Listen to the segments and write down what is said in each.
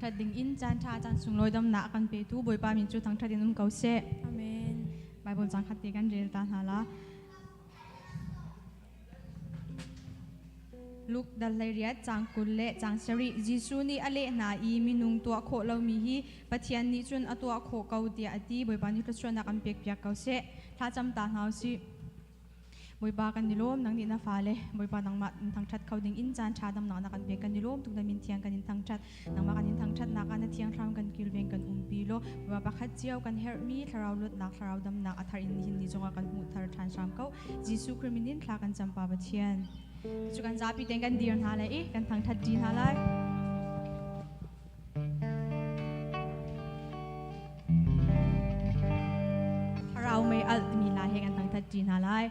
Thangṭhat ding in caan ṭha caan sunglawi damnak a kan petu Bawipa min cu thangṭhat in um ko seh. Amen. Bible cang khat te kan rel ta hna la. Luke dal 18 caang 20 le caang 7 Jesuh nih a leh hna i minung tuah khawh lomi hi Pathian nih cun a tuah khawh ko tiah a ti. Bawipa nih thluachuahnak an pekpiak ko seh. Thlacam ta hna u sih. Bawipa kan i lawm, nang nih na fale Bawipa nangmah in thangṭhat kho ding in caan ṭha damnak na kan pek kan i lawm tuk na min thiang kan in thangṭhat. Nangmah kan in thangṭhatnak ah na thiang thlarau kan kilveng kan umpi law Bawipa pakhat cio kan herhmi thlarau luatnak thlarau damnak a thar in nihin ni zongah kan hmuh thar ṭhan hram ko. Jesuh Khrih min in thla kan cam Pa Pathian. Cu kan zapi tein kan dir hna lai i kan thangṭhat ṭi hna lai. Thlarau mei alh timi hla he kan thangṭhat ṭi hna lai.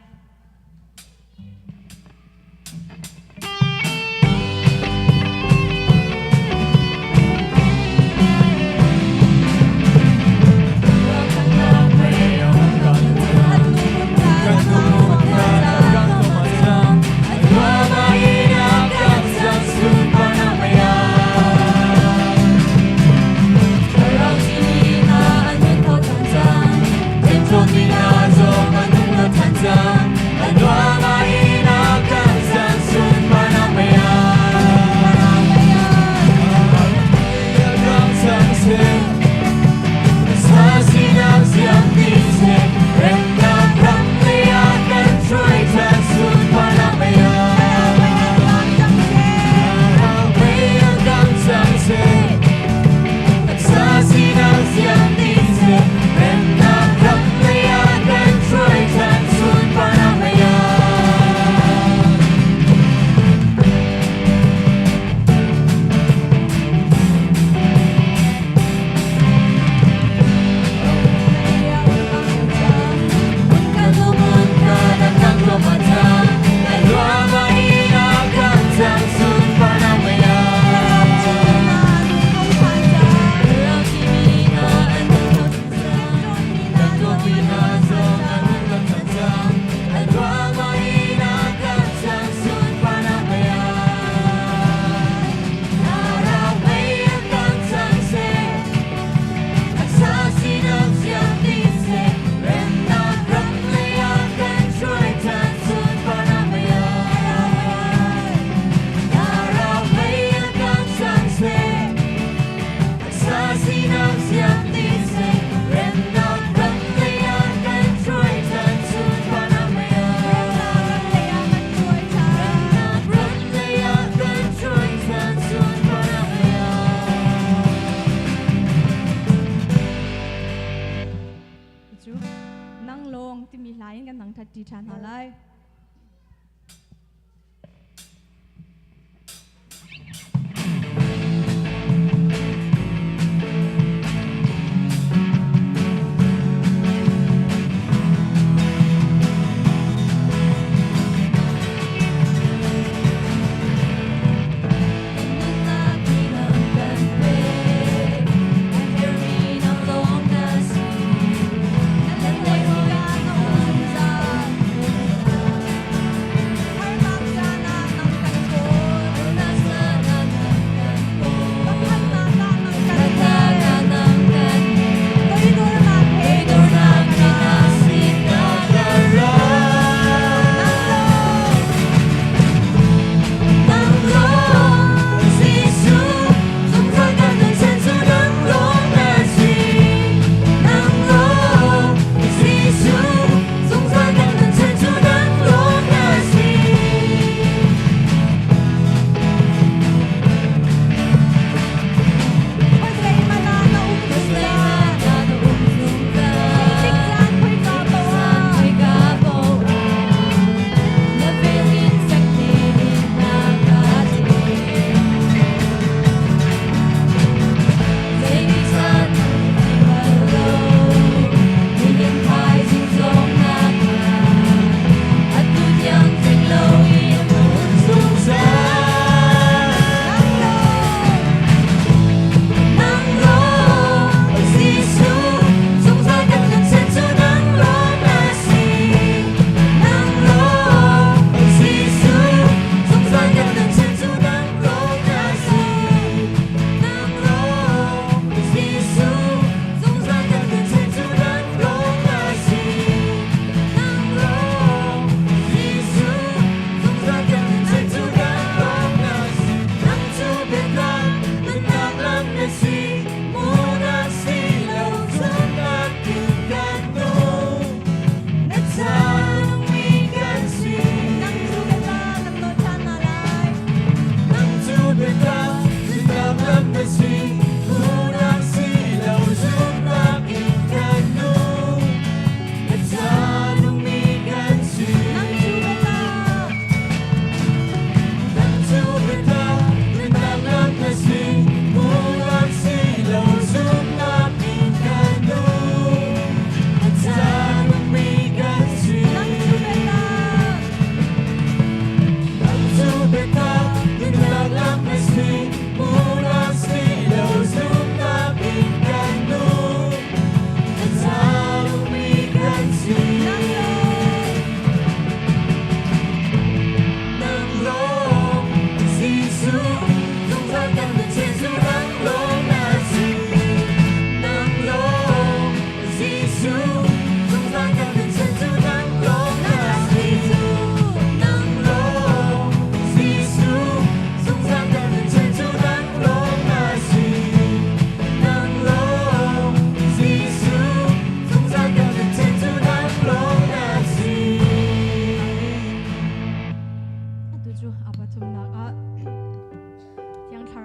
Cu nang lawng timi hla in kan thangṭhat ṭi ṭhan hna lai.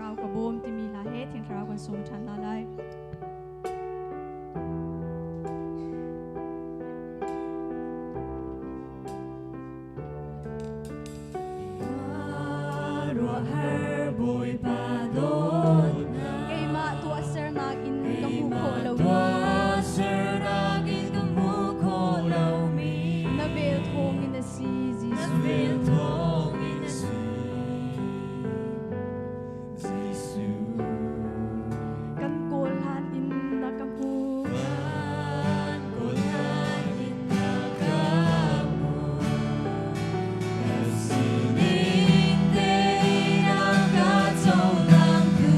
Thlarau ka bawm timi hla he Thiang Thlarau kan sawm ṭhan hna lai. Ruahar Bawipa dawtnak Keimah tuahsernak in ka hmuh khawh lomi Tuahsernak in ka hmuh khawh lomi na vel thawngin a si Na Jesuh. vel thawngin a si Jesuh. Kan kawl hlan in na ka hmuh. Kan kawl hlan in na ka hmuh. Ka sining tein a ka cohlangtu,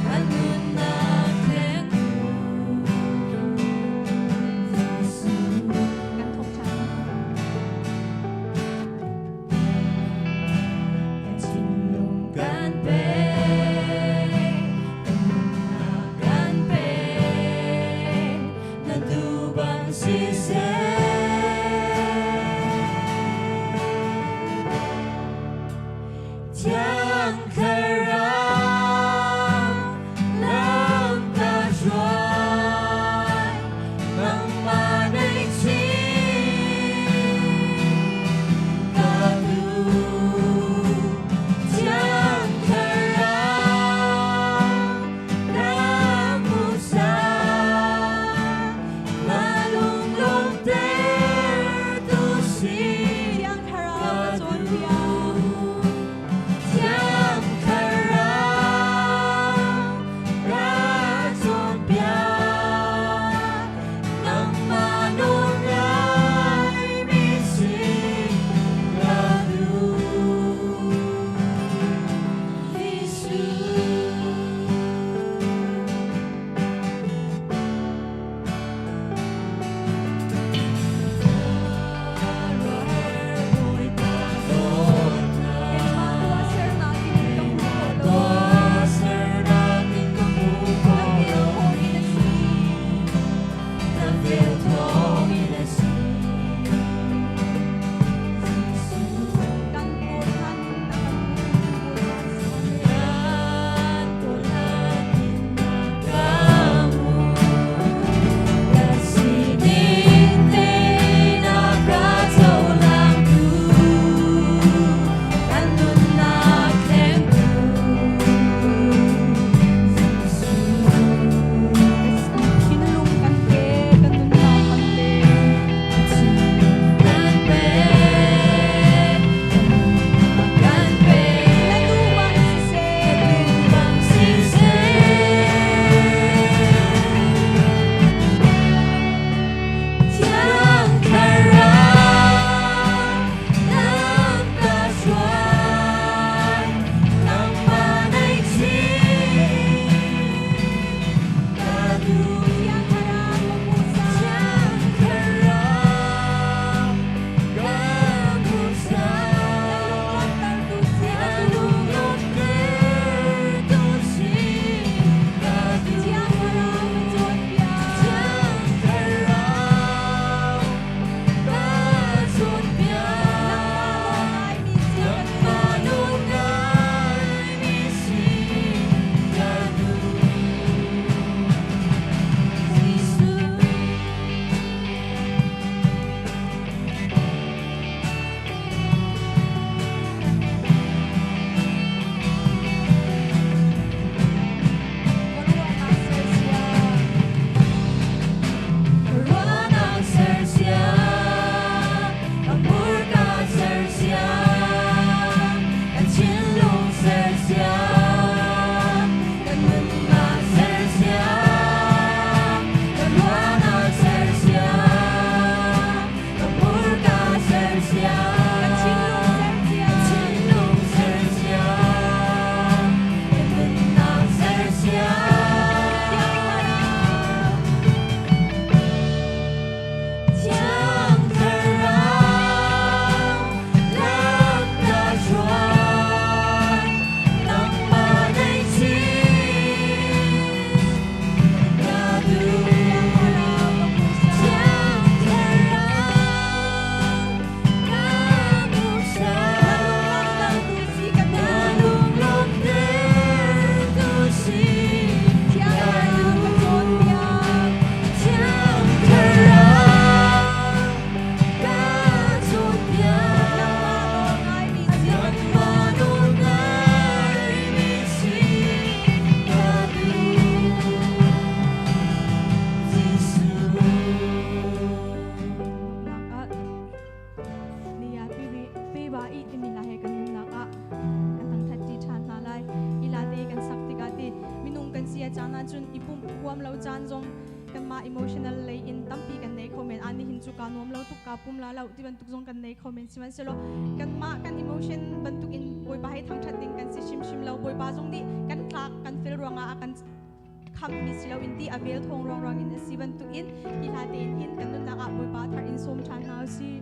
ka nunnak thlengtu Jesuh. Kan thawk ṭhan. Ka thinlung kan pek, ka nunnak kan pek, na duh bang siseh. Thiang Thlarau lam ka hruai, nangmah naih chin ka duh. Thiang Thlarau ka hmuhsak, na lunglawmhtertu si Thiang Thlarau ka ka cawnpiak. duh. Thiang caan ahcun i pumh huam lo caan zong kanmah emotional lei in tampi kan nei kho men. Ani hin cu kaa nuam lo tuk, kaa pum la lo ti bantuk zong kan nei kho men. Sihmanhsehlaw kanmah kan emotion bantuk in Bawipa hei thangṭhat ding kan si hrimhrim lo. Bawipa zong nih kan tlak kan fel ruangah a kan khamhmi si loin ti a vel thawng ruangruang in a si bantuk in hi hla tein hin kan nunnak ah Bawipa thar in sawm ṭhan hna u sih.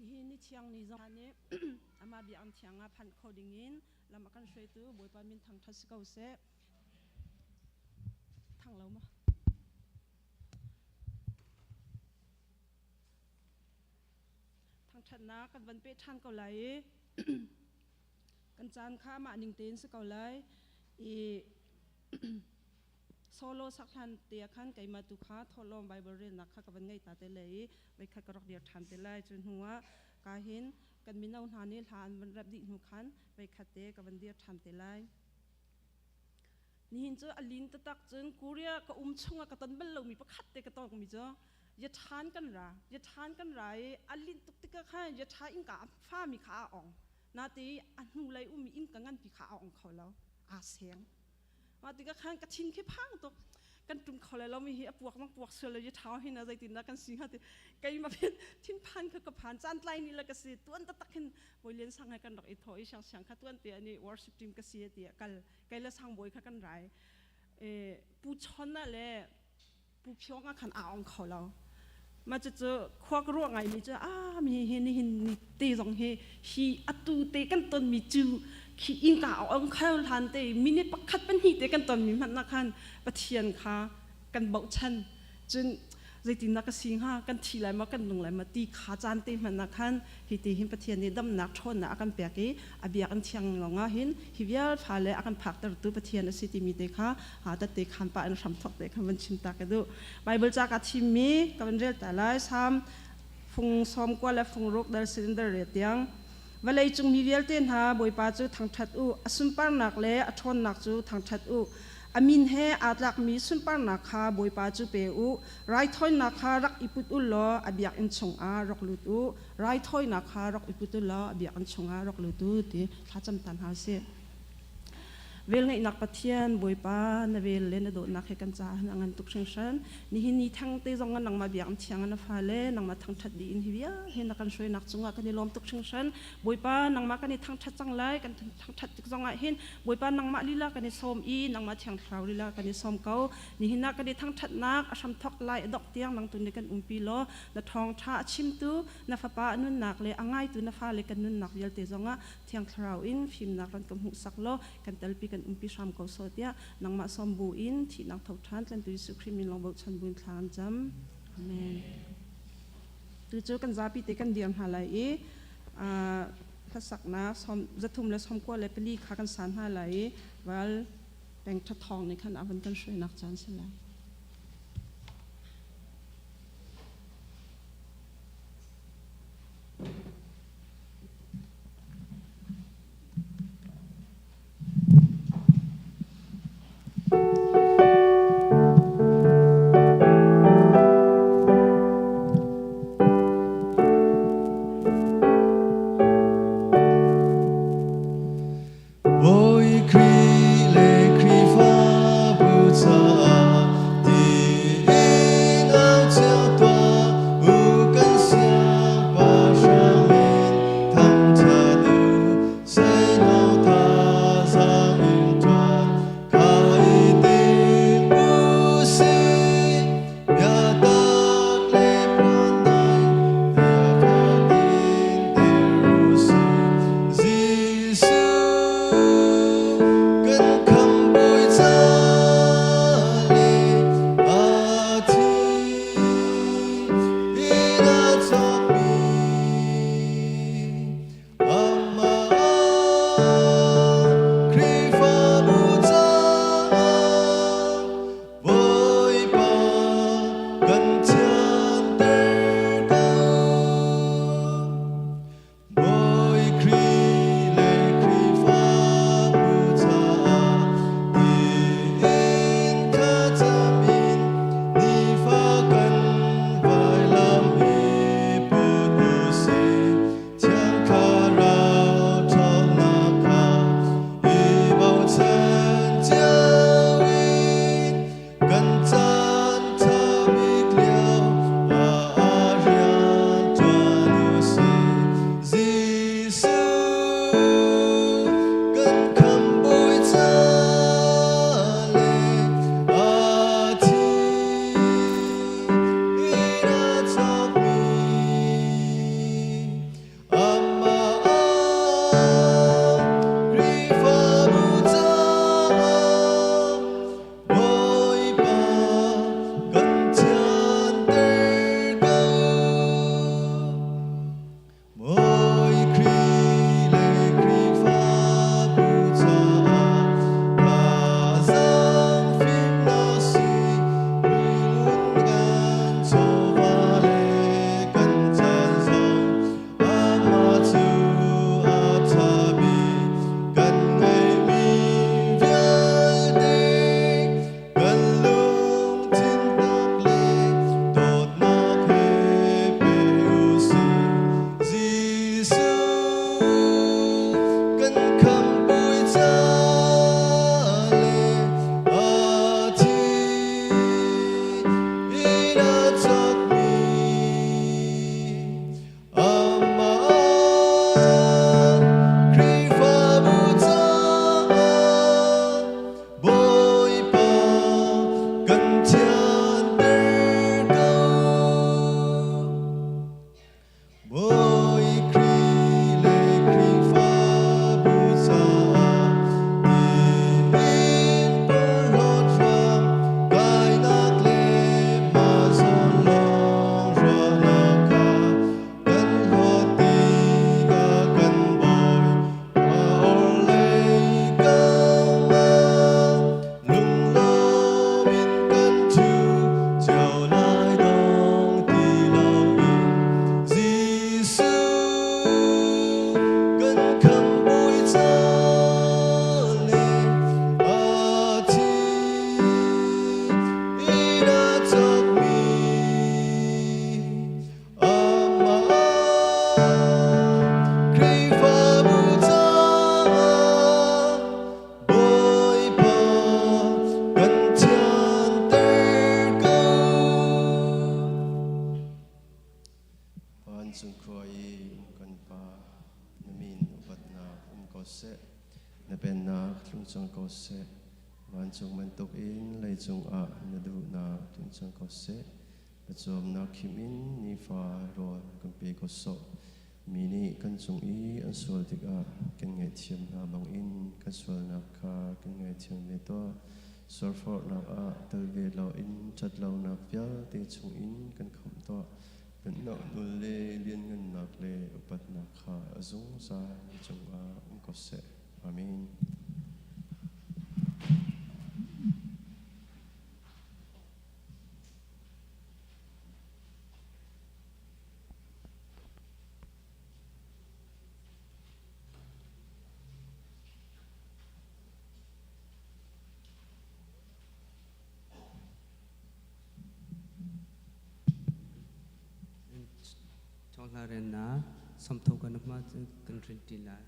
Nihin ni thiang ni zong nih amah biakinn thiang ah phanh kho dingin lam a kan hruaitu Bawipa min thangṭhat si ko seh. Thang lo maw? Thangṭhatnak kan van peh ṭhan ko lai i kan caan kha amah ning tein si ko lai i solo sak hlan te ah khan keimah tu kha thawhlawm Bible relnak kha ka van ngei ta te lai i voikhat ka rak dir ṭhan te lai. Cu hnu ah ka hin Kan mino hna nih hla an van rep dih hnu khan veikhat te ka van dir ṭhan te lai. Nihin cu a lin taktak cun Korea ka um chungah ka ton bal lomi pakhat te ka tongmi cu yaṭhan kan ra. Yaṭhan kan ra i a linh tuk tikah khan yaṭha innka a fami kha aa ong. Nate a hnulei ummi innka nganpi kha aa ong kho lo. Aa seng. Mah tikah khan ka thin khi phang tuk. Kan tum kho lai lomi hi a puak bang puak sual lo i ṭhao hin a zeitindah kan si hnga ti keimah phin thinphan kha ka phan caan tlai ni le ka si tuan taktak hin Bawi Lian Sang he kan rak i thawh i siang siang kha tuan te ani worship team ka si ti kal kei le Sang Bawi kha kan rai e pu chon ah le pu phiong ah khan a ong kho lo ma cu cu khua ka ruah ngai mi cu a mi hi ni hin ni te zong hi hi atu te kan ton mi cu khi inka a ong kho hlan te minute pakhat pahnih te kan ton mi hmanh na khan Pathian kha kan bochan cun zeitindah ka si hnga kan thi lai maw kan nung lai maw ti kha caan te hmanh ah khan hi ti hin Pathian nih damnak ṭhawnnak a kan pek i a biakinn thiang lawngah hin hi vial fa le a kan phaktertu Pathian a si timi te kha tate khan pah in hram thok te khan van chim ta ka duh. Bible ca ka thimmi ka van rel ta lai Salm fung sawm kua le fung ruk dal cylinder re tiang vawlei cung mi vialte hna Bawipa cu thangṭhat u a sunparnak le a ṭhawnnak cu thangṭhat u A min he aa tlakmi sunparnak kha Bawipa cu pe u. Raithawinak kha rak i put u law a biakinn chungah rak lut u. Raithawinak kha rak i put u law a biakinn chungah rak lut u ti thlacam ta hna usih. Velngeihnak Pathian Bawipa na vel le na dawtnak he kan caah a ngan tuk hringhran. Nihin ni theng te zong ah nangmah biakinn thiang na fale nangmah thangṭhat dih in hi vial he na kan hruainak cungah kan i lawm tuk hringhran. Bawipa nangmah kan i thangṭhat cang lai kan thangṭhat tik zongah hin Bawipa nangmah lila kan i sawm i nangmah Thiang Thlarau lila kan i sawm ko. Nihin ah kan i thangṭhatnak a hramthawk lai a dongh tiang nang tu nih kan umpi law na ṭhawngṭha a chimtu na fapa a nunnak le a ngaitu na fale kan nunnak vialte zongah Thiang Thlarau in fimnak ran ka hmuhsak law kan telpi kan umpi hram ko sawh tiah nangmah sawm bu in thihnak tho ṭhan tlantu Jesuh Khrih min lawng bochan buin thla an cam. Amen. Tu cu kan zapi te kan dir hna lai i hlasaknak som zathum le somkua le pali kha kan san hna lai i val peng ṭhathawng nih khan a van kan hruainak caan si lai. Bawi Khrih le Khrihfabu caah seh. Na pennak tlung cang ko seh. Vancung bantukin leicung ah na duhnak tlung cang ko seh. Pawcawmnak khim in nifa rawl kan pe ko sawh. Mi nih kan cung i an sual tikah kan ngaihthiam hna bangin kan sualnak kha kan ngaithiam ve tuah. Sualforhnak ah tel ve loin ṭhatlonak vialte chungin kan khamh tuah. Pennak nawl le lianngannak le upatnak kha a zungzal na cungah um ko seh. Amen. Chawhla rian na samtho kan hma cu kan rin ti lai.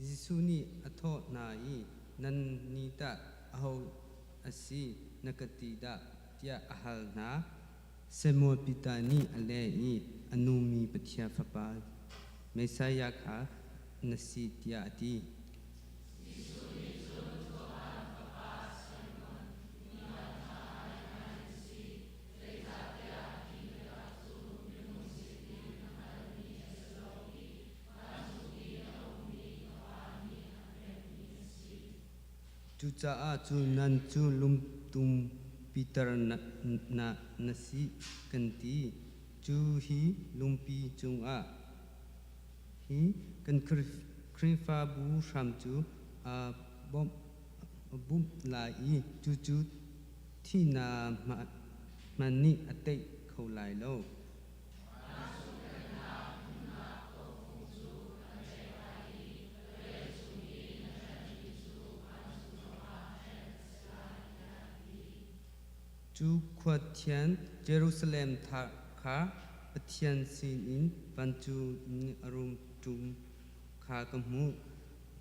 Jesuh nih a thawh hna i, Nan nih tah aho a si na ka ti dah? tiah a hal hna. Simon Peter nih a leh i, A nungmi Pathian Fapa Messiah kha na si, tiah a ti. Cucaah cu nan cu lungtum piter na si kan ti. Cu hi lungpi cungah hi kan Khrihfabu hram cu aa bawmh lai i cucu thihnak hmanh nih a tei kho lai lo. Cu khua thian Jerusalem kha Pathian sinin vancung in a rung ṭum kha ka hmuh.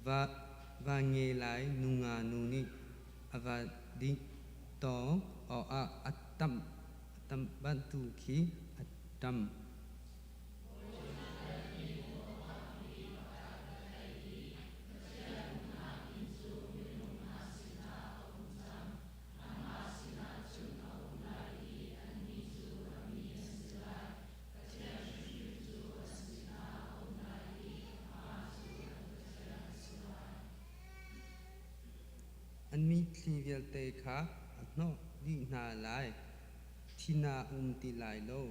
Va nge lai nunga nu nih a va dih tawng awkah a tamh bantu khi a ṭam. An mitthli vialte kha a hnawh dih hna lai. Thihnak a um ti lai lo.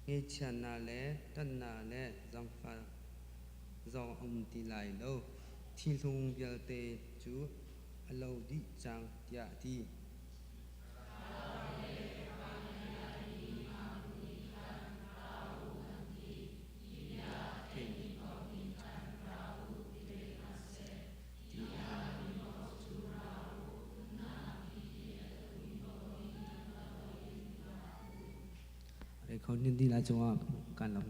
Ngaihchiatnak le ṭanhnak le zaangfah zong a um ti lai lo. Thihlung vialte cu a lo dih cang, tiah a ti. Rekhon di lai cungah kan lam.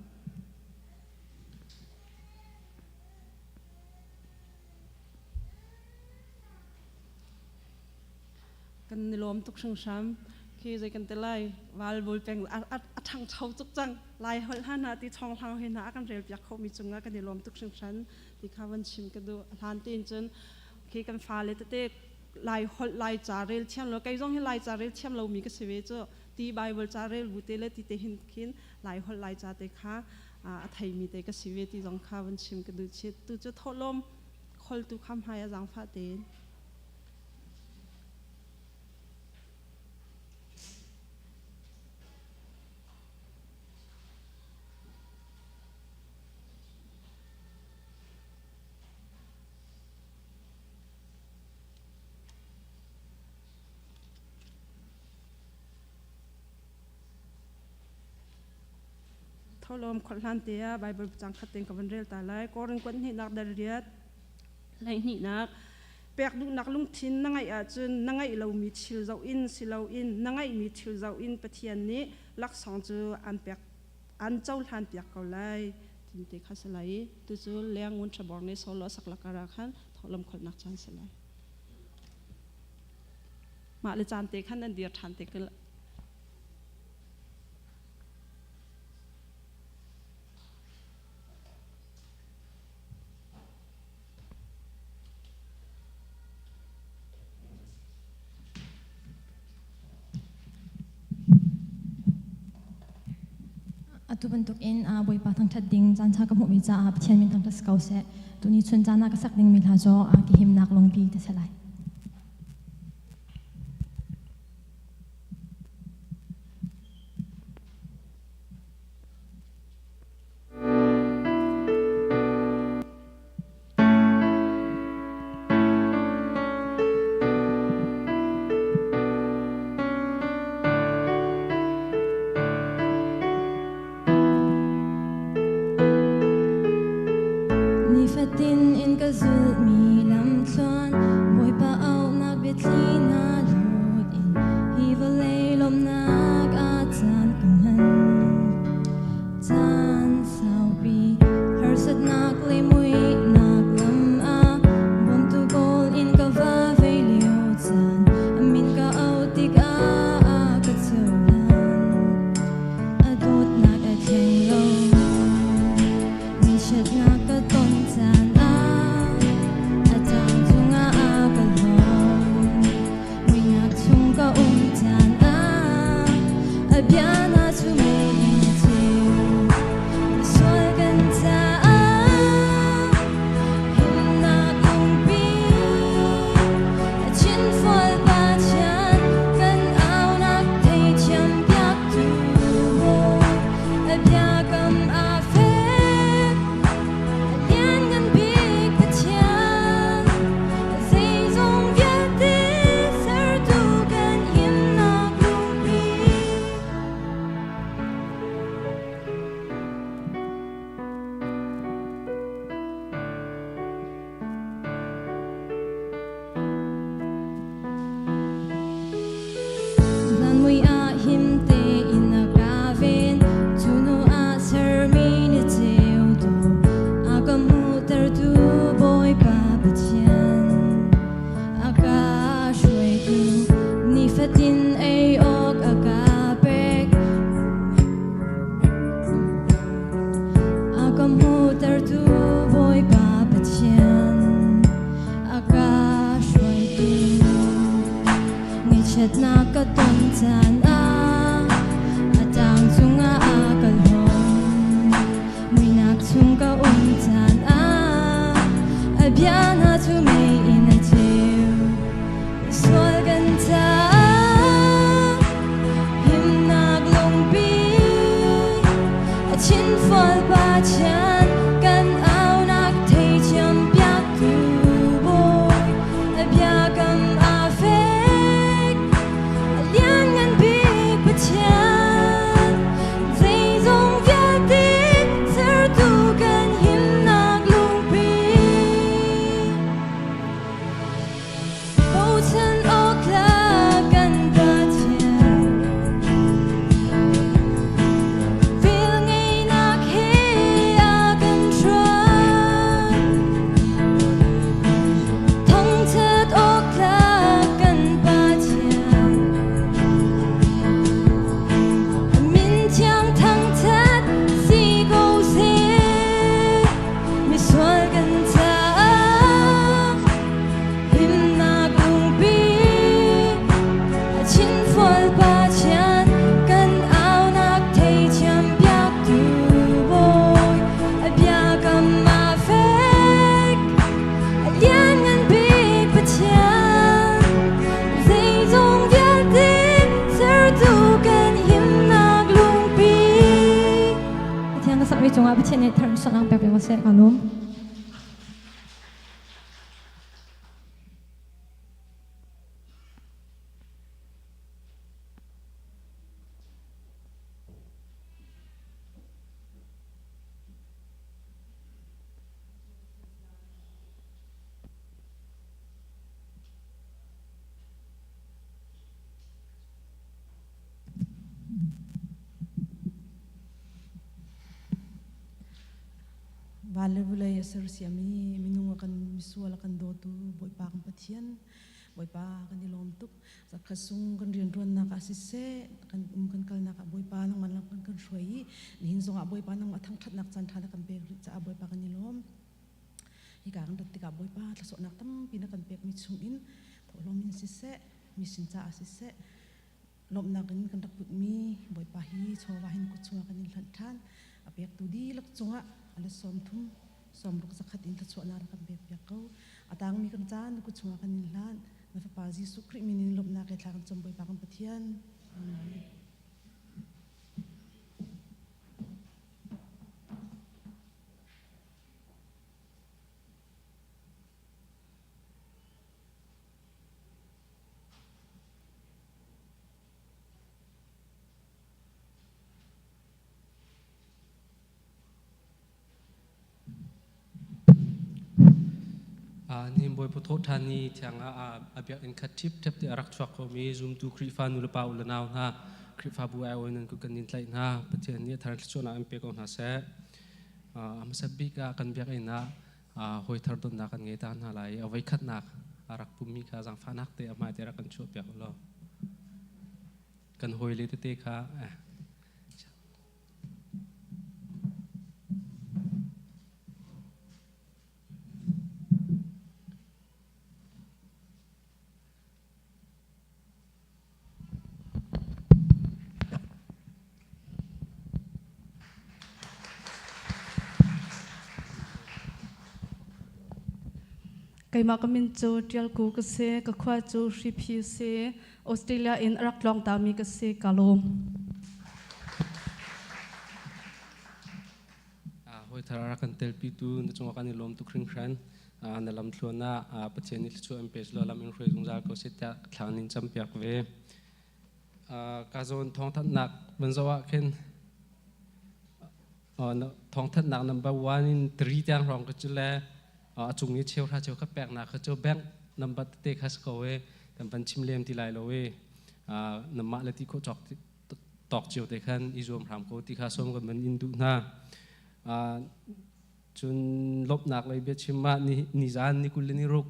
Kan ni lawm tuk hringhran. Khi zei kan te lai val bul peng a ṭhangcho tuk cang. Lai holh hna hna ti chong hlang he hna a kan rel piak kho mi cungah kan i lawm tuk hringhran. Ti kha van chim ka duh. Hlan tein cun khi kan fale tete Lai holh Lai ca rel thiam lo kei zong hi Lai ca rel thiam lomi ka si ve cu ti Bible ca rel bu te le ti te hin khin Lai holh Lai ca te kha a theimi te ka si ve ti zong kha van chim ka duh chit tu cu thawhlawm kholtu kha hmai a zaangfah tein. Tholawm kholh hlan te ah Bible cang khat tein ka van rel ta lai. Korin kuat hnihnak dal riat hleihnihnak pek duhnak lungthin na ngeih ahcun na ngeih lomi thil zoh in si loin na ngeihmi thil zoh in Pathian nih laksawng cu an pek an cohlan piak ko lai tin te kha si lai i tucu leng ngun thabor ne solo saklakara khan thawhlawm kholhnak caan si lai. Mah le caan te khan nan dir ṭhan te. Atu bantukin Bawipa thangṭhat ding caan ṭha ka hmuhmi caah Pathian min thangṭhat si ko seh. Tuni chun caan ah ka sak dingmi hla cu ka himnak lungpi ti si lai. Nifatin in ka zulhmi lamthluan Bawipa auhnak biathli hna lut in hi vawlei lawmhnak ah caan ka hman. Caan saupi harsatnak le muihnak lam ah bawmtu kawl in ka va vei lio caan a min ka auh tikah a ka cohlan. A dawtnak a thleng lo. Ngaihchiatnak ka ton caan ah a caan cungah a ka hlawm. Muihnak chung ka um caan ah a bia hna cu mei in a ceu. Misual kan caah himnak lungpi a chinfual Pathian kan aunak theithiam piaktu maw a biakam aa fek. A lianngan bik Pathian, zeizong vialte sertu kan himnak lungpi. Van mui ah him tein a ka ven, cu hnu ah sermi ni ceu dawh a ka hmuhtertu Bawipa Pathian. A ka hruaitu nifatin ei awk a ka pek. A ka hmuhtertu Bawipa Pathian, a ka hruaitu. Ngaihchiatnak ka ton caan ah a ṭang cungah a ka hlawm. Muihnak chung ka um caan ah a bia hna cu mei in a ceu. Sual kan caah himnak lungpi a chinfual Pathian kan aunak theithiam piaktu Bawi a biakam aa fek a lianngan bik Pathian zeizong vialte sertu kan himnak lungpi. Bochan awk tlak kan Pathian Velngeihnak he a kan hruai. Thangṭhat awk tlak kan Pathian A min thiang thangṭhat si ko seh. Misual kan caah himnak lungpi a chinfual Pathian kan aunak theithiam piaktu Bawi a biakam aa fek a lianngan bik Pathian zeizong vialte sertu kan himnak lungpi Pathian ka sakmi cungah Pathian nih thar sualnak pek ko seh ka lawm. Van le vawlei a sersiam i minung a kan misual a kan dawtu Bawipa kan Pathian Bawipa kan i lawm tuk. Zakhat sung kan rianṭuannak ah siseh, kan um kan kalnak ah Bawipa nangmah lam kan kan hruai i nihin zongah Bawipa nangmah thangṭhatnak caan ṭha na kan pek rih caah Bawipa kan i lawm. Hika kan rat tikah Bawipa thlasawhnak tampi na kan pekmi chungin thawhlawm in siseh, mi sin caah siseh, lawmhnak in kan rak putmi Bawipa hi Hi chawva hin kut chungah kan in hlonh ṭhan. A pektu dihlak cungah a let 30, 60 zakhat in thluachuahnak rak kan pekpiak ko. A tangmi kan caan na kut chungah kan in hlan. Na Fapa Jesuh Khrih min in lawmhnak he thla kan cam Bawipa kan Pathian. Amen. Nihin Bawipa thawhṭhan ni thiang ah a biakinn khat ṭhipṭhep te a rak chuak komi zumtu Khrihfa nu le pa u le nau hna, Khrihfabu ai nan kut kan in tlaih hna. Pathian nih a thar thluachuahnak in pe ko hna seh. A hmasa bik ah kan biakinn ah hawi thar donnak kan ngei ta hna lai i a voikhatnak a rak pummi kha zaangfahnak te a hmai te rak kan chuahpiak u law kan hawile tete kha Keimah ka min cu Ṭial Ku ka si. Ka khua cu Hriphi si. Australia in a rak tlawng tami ka si. Ka lawm. Hawi thar a rak kan telpitu na cungah kan i lawm tuk hringhran. Na lamthluan ah Pathian nih thluachuah in pe selaw lam in hruai zungzal ko seh tiah thla nin campiak ve. Ka zawn thawngthanhnak van zoh ah khin thawngthanhnak number 1 in 3 tiang hrawng ka cu le a cung i cheuhra cheu kha peknak kha cu bank number tete kha si ko e kan van chim lem ti lai lo e namah le ti khawh cawk tawk cio te khan i zuam hram ko ti kha som kan van in duh hna. Cun lawmhnak lei biachim ah nizan ni 20 le ni ruk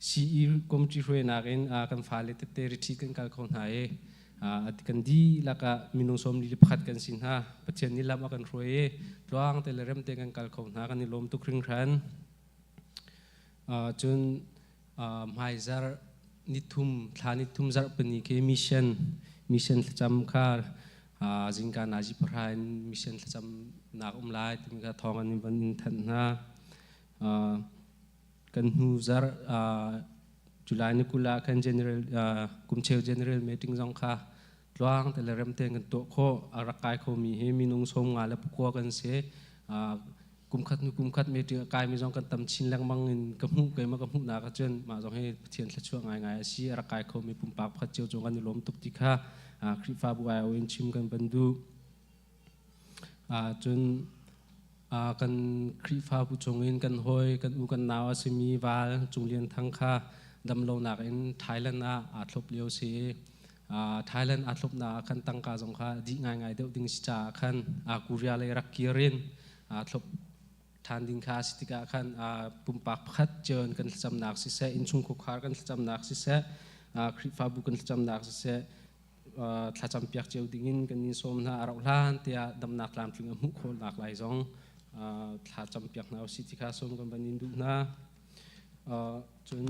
CE committee hruainak in kan fale tete retreat kan kal kho hna i kan dihlak ah minung 41 kan si hna. Pathian nih lam a kan hruai i tluang te le rem te kan kal kho hna kan i lawm tuk hringhran. Cun hmaizar nithum thla nithum zarh pani khi mission thlacam kha zingka nazi pahra in mission thlacam nak um lai timi kha thawng an van in thanh hna. Kan hnu zarh July ni 20 ah khan general kumcheu general meeting zong kha tluang te le rem tein kan tuah khawh. A rak kai khomi hi minung 59 kan si. Kumkhat hnu kumkhat meeting a kaimi zong kan tam chin lengmang in ka hmuh. Keimah ka hmuhnak ahcun mah zong hi Pathian thluachuah ngaingai a si. A rak kai khomi pumpak pakhat cio cung kan i lawm tuk ti kha Khrihfabu ai in chim kan van duh. Cun kan Khrihfabu chungin kan hawi kan u kan nau a simi Val Cung Lian Thang kha damlonak in Thailand ah aa thlop lio si i Thailand aa thlopnak ah khan tangka zong kha dih ngaingai deuh ding si caah khan Korea lei rak kir in aa thlop ṭhan ding kha a si tikah khan pumpak pakhat cio in kan thlacamnak siseh, innchung khuakhar kan thlacamnak siseh, Khrihfabu kan thlacamnak siseh, thlacam piak cio dingin kan in sawm hna. A rauh hlan tiah damnak tlamtling a hmuh khawhnak lai zong thlacam piak hna usih ti kha sawm kan van in duh hna. Cun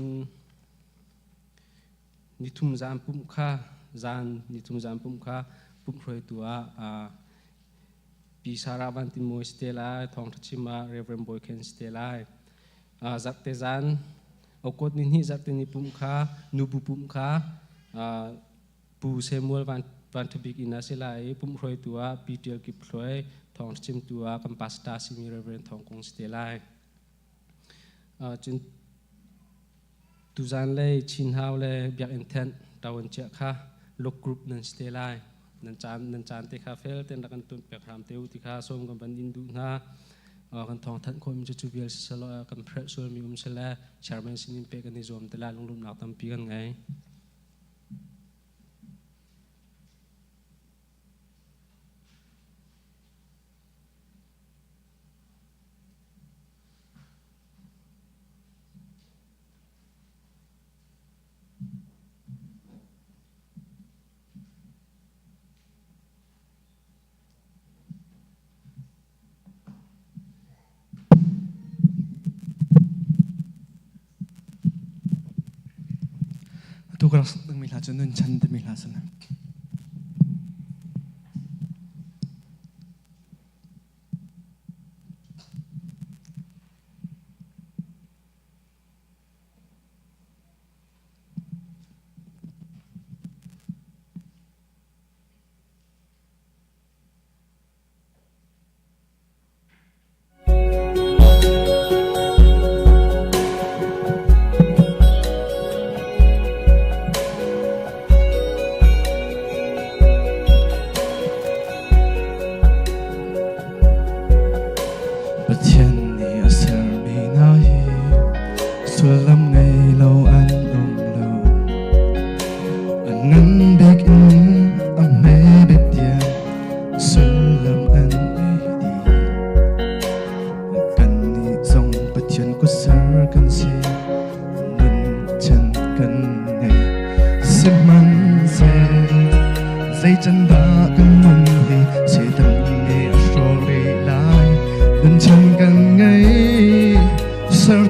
nithum zan pumh kha zan nithum zan pumh kha pumh hruaitu ah Pi Sarah Van Tin Mawi si te lai, thawngṭha chim ah Reverend Bawi Khen si te lai. Zarhte zan okot ni hnih zarhte ni pumh kha nubu pumh kha Pu Samuel Van Van Ṭha inn ah si lai i pumh hruaitu ah Pi Ṭial Kip Thluai, thawngṭha chimtu ah kan pastor simi Reverend Thawng Kung si te lai. Cun Tuzan lei Chin Hau le Biakinn Thenh ṭawan chiah kha Look Group nan si te lai. Nan caan te kha fel tein rak kan tuan pek hram te u ti kha sawm kan van in duh hna. Kan thawng thanh khawhmi cu cu vial siselaw kan phrelh sualmi um sile chairman sinin pek kan i zuam te lai. Lunglawmhnak tampi kan ngei. Atu ka rak sak dingmi hla cu Nun Chan timi hla a si.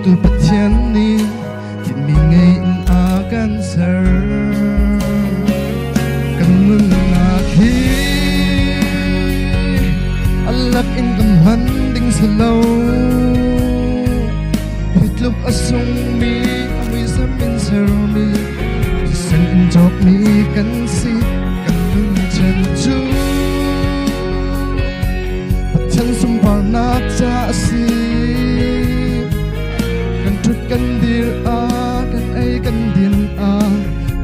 Sertu Pathian nih tinhmi ngei in a kan ser. Kan nunnak hi a lak in kan hman ding si lo. Hi tluk a sungmi a muisam in sermi thisen in cawkmi kan si. Kan nun chan cu Pathian sunparnak ca a si. Kan ṭhut kan dir ah, kan ei kan din ah,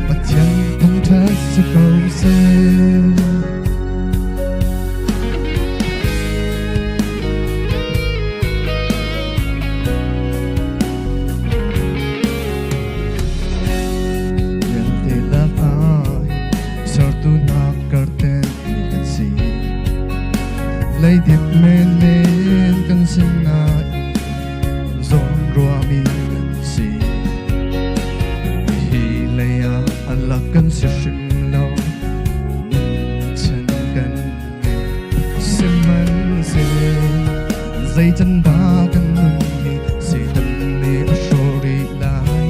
Pathian thangṭhat si ko seh. Vialte lakah sertu nak karten mi kan si. Leidip menmen kan si nain zawn ruahmi kan si. Hi lei ah a lak kan si hrim lo. Chan kan ngei. Sihmanhsehlaw zei can dah kan nun hi Satan nih a hrawh rih lai.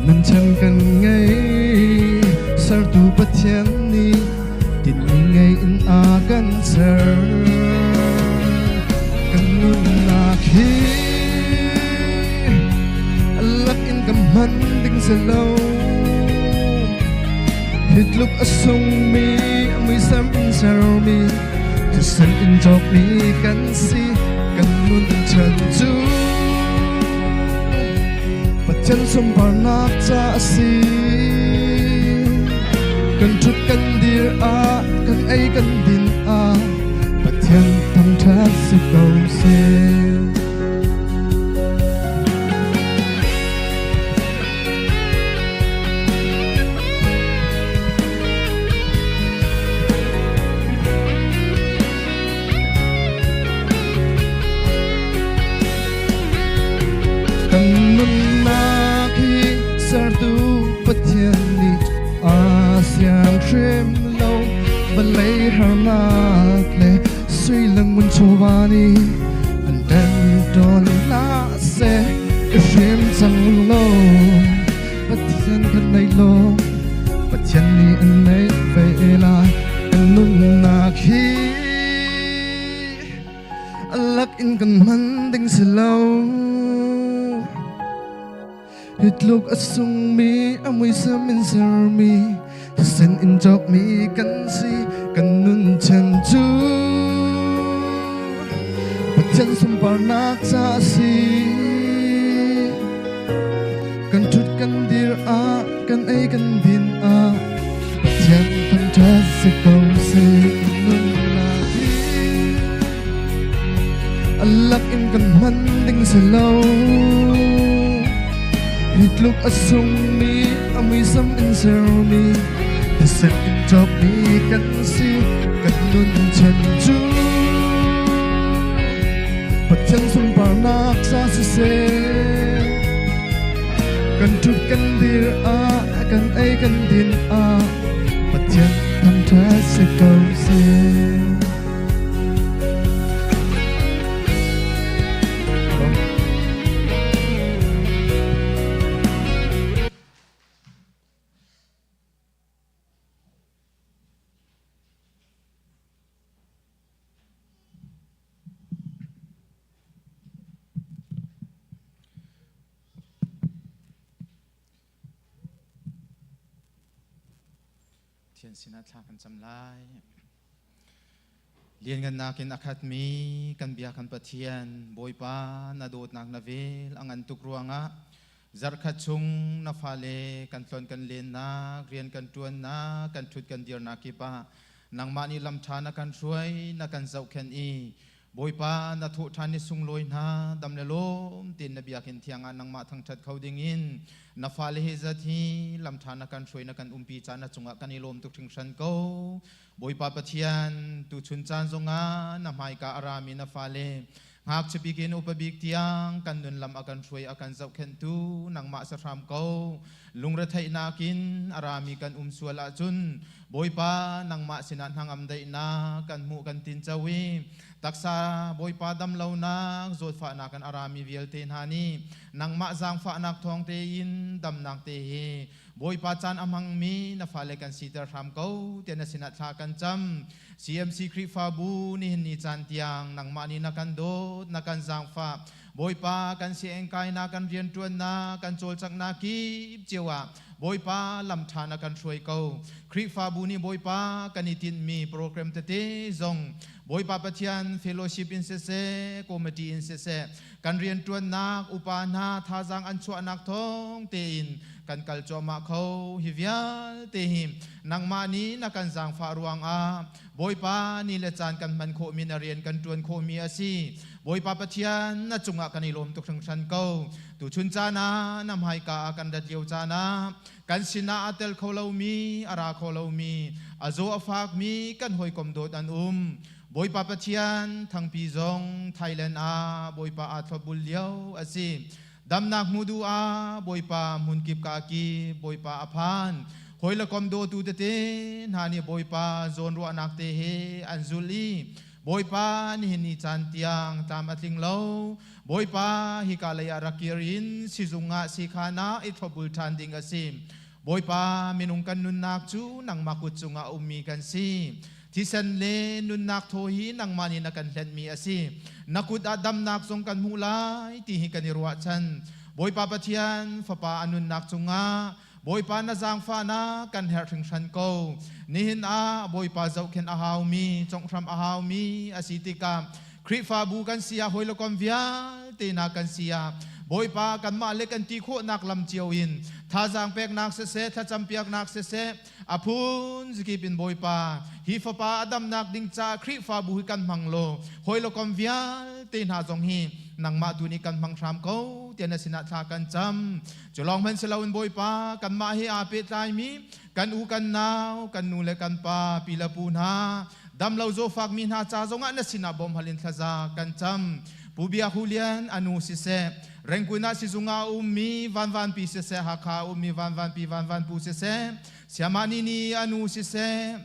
Nun chan kan ngei. Sertu Pathian nih tinhmi ngei in a kan ser. Kan nunnak hi a lak in kan hman ding si lo. Hi tluk a sungmi a muisam in sermi thisen in cawkmi kan si. Kan nun chan cu Pathian sunparnak ca a si. Kan ṭhut kan dir ah, kan ei kan din ah, Pathian thangṭhat si ko seh. Kan nunnak hi sertu Pathian nih aa siang hrim lo. Vawlei harnak le sui le ngun chawva nih an ṭemṭawn hlah seh. I hrim cang law Pathian kan nei law Pathian nih an nei ve lai. Kan nunnak hi a lak in kan hman ding si lo. Hi tluk a sungmi a muisam in sermi thisen in cawkmi kan si. Kan nun chan cu Pathian sunparnak ca a si. Kan ṭhut kan dir ah, kan ei kan din ah, Pathian thangṭhat si ko seh. Nunnak hi a lak in kan hman ding si lo. Hi tluk a sungmi a muisam in sermi thisen in cawkmi kan si. Kan nun chan cu Pathian sunparnak ca siseh. Kan ṭhut kan dir ah, kan ei kan din ah, Pathian thangṭhat si ko seh. Thian sinah thla kan cam lai. Lianngannak in a khatmi kan bia kan Pathian Bawipa na dawtnak na vel a ngan tuk ruangah zarkhat chung na fale kan tlon kan lennak rian kan ṭuannak kan ṭhut kan dirnak kip ah nangmah nih lam ṭha na kan hruai na kan zohkhenh i Bawipa na thawh ṭhan ni sunglawi hna dam le lawm tein na biakinn thiang ah nangmah thangṭhat kho dingin na fale he zat hi lam ṭha na kan hruai na kan umpi caan na cungah kan i lawm tuk hringhran ko. Bawipa Pathian, tuchun caan zongah na hmaika a rami na fale ngakchia bik in upa bik tiang kan nun lam a kan hruai a kan zohkhenhtu nangmah sa hram ko. Lungretheihnak in a rami kan um sual ahcun Bawipa nangmah sinah hnangam daihnak kan hmuh kan tinco i taksa Bawipa damlonak zawtfahnak in a rami vialte hna nih nangmah zaangfahnak thawng tein damnak te hi Bawipa caan a hmangmi na fale kan siter hram ko tiah na sinah thla kan cam. CMC Khrihfabu nihin ni caan tiang nangmah nih na kan dawt, na kan zaangfah. Bawipa kan sianginn kainak, kan rianṭuannak, kan cawlcanghnak kip cio ah Bawipa lam ṭha na kan hruai ko. Khrihfabu nih Bawipa kan i tinhmi program tete zong Bawipa Pathian fellowship in siseh, committee in siseh, kan rianṭuannak upa hna thazaang an chuahnak thawng tein kan kal cuahmah kho. Hi vialte hi nangmah nih na kan zaangfah ruangah Bawipa ni le caan kan hman khawhmi na rian kan ṭuan khawhmi a si. Bawipa Pathian, na cungah kan i lawm tuk hringhran ko. Tuchun caan ah na hmaika ah kan rat lio caan ah kan sinah aa tel kho lomi, a ra kho lomi, a zaw a fakmi kan hawikom dawt an um. Bawipa Pathian, thangpi zong Thailand ah Bawipa aa thlopbul lio a si. Damnak hmu duh ah Bawipa hmunkip ka ki Bawipa a phan. Hawi le kom dawtu tete hna nih Bawipa zawnruahnak te he an zul i Bawipa nihin ni caan tiang tlam a tling lo. Bawipa hika lei ah rak kir in sizung ah sikhan ah i thlopbul ṭhan ding a si. Bawipa minung kan nunnak cu nangmah kut cungah a ummi kan si. Thisen le nunnak thaw hi nangmah nih na kan hlenhmi a si. Na kut ah damnak zong kan hmuh lai ti hi kan i ruahchan. Bawipa Pathian Fapa a nunnak cungah Bawipa na zaangfahnak kan herh hringhran ko. Nihin ah Bawipa zohkhenh a haumi, conghram a haumi a si tikah Khrihfabu kan si ah hawi le kom vialte hna kan si ah Bawipa kanmah le kan ti khawhnak lam cio in thazaang peknak siseh, thlacam piaknak siseh, a phun zikip in Bawipa hi fapa a damnak ding caah Khrihfabu hi kan hmang law hawi le kom vialte hna zong hi nangmah tu nih kan hmang hram ko tiah na sinah thla kan cam. Cu lawng hmanh si loin Bawipa kanmah he aa pehtlaimi kan u kan nau kan nu le kan pa pi le pu hna damlo zawfakmi hna ca zongah na sinah bawmhal in thlaza kan cam. Pu Biak Hu Lian a nu siseh, Rengkun ah sizung ah a ummi Vanvanpi siseh, Hakha a ummi Vanvanpi Vanvanpu siseh, Siamah Nini a nu siseh,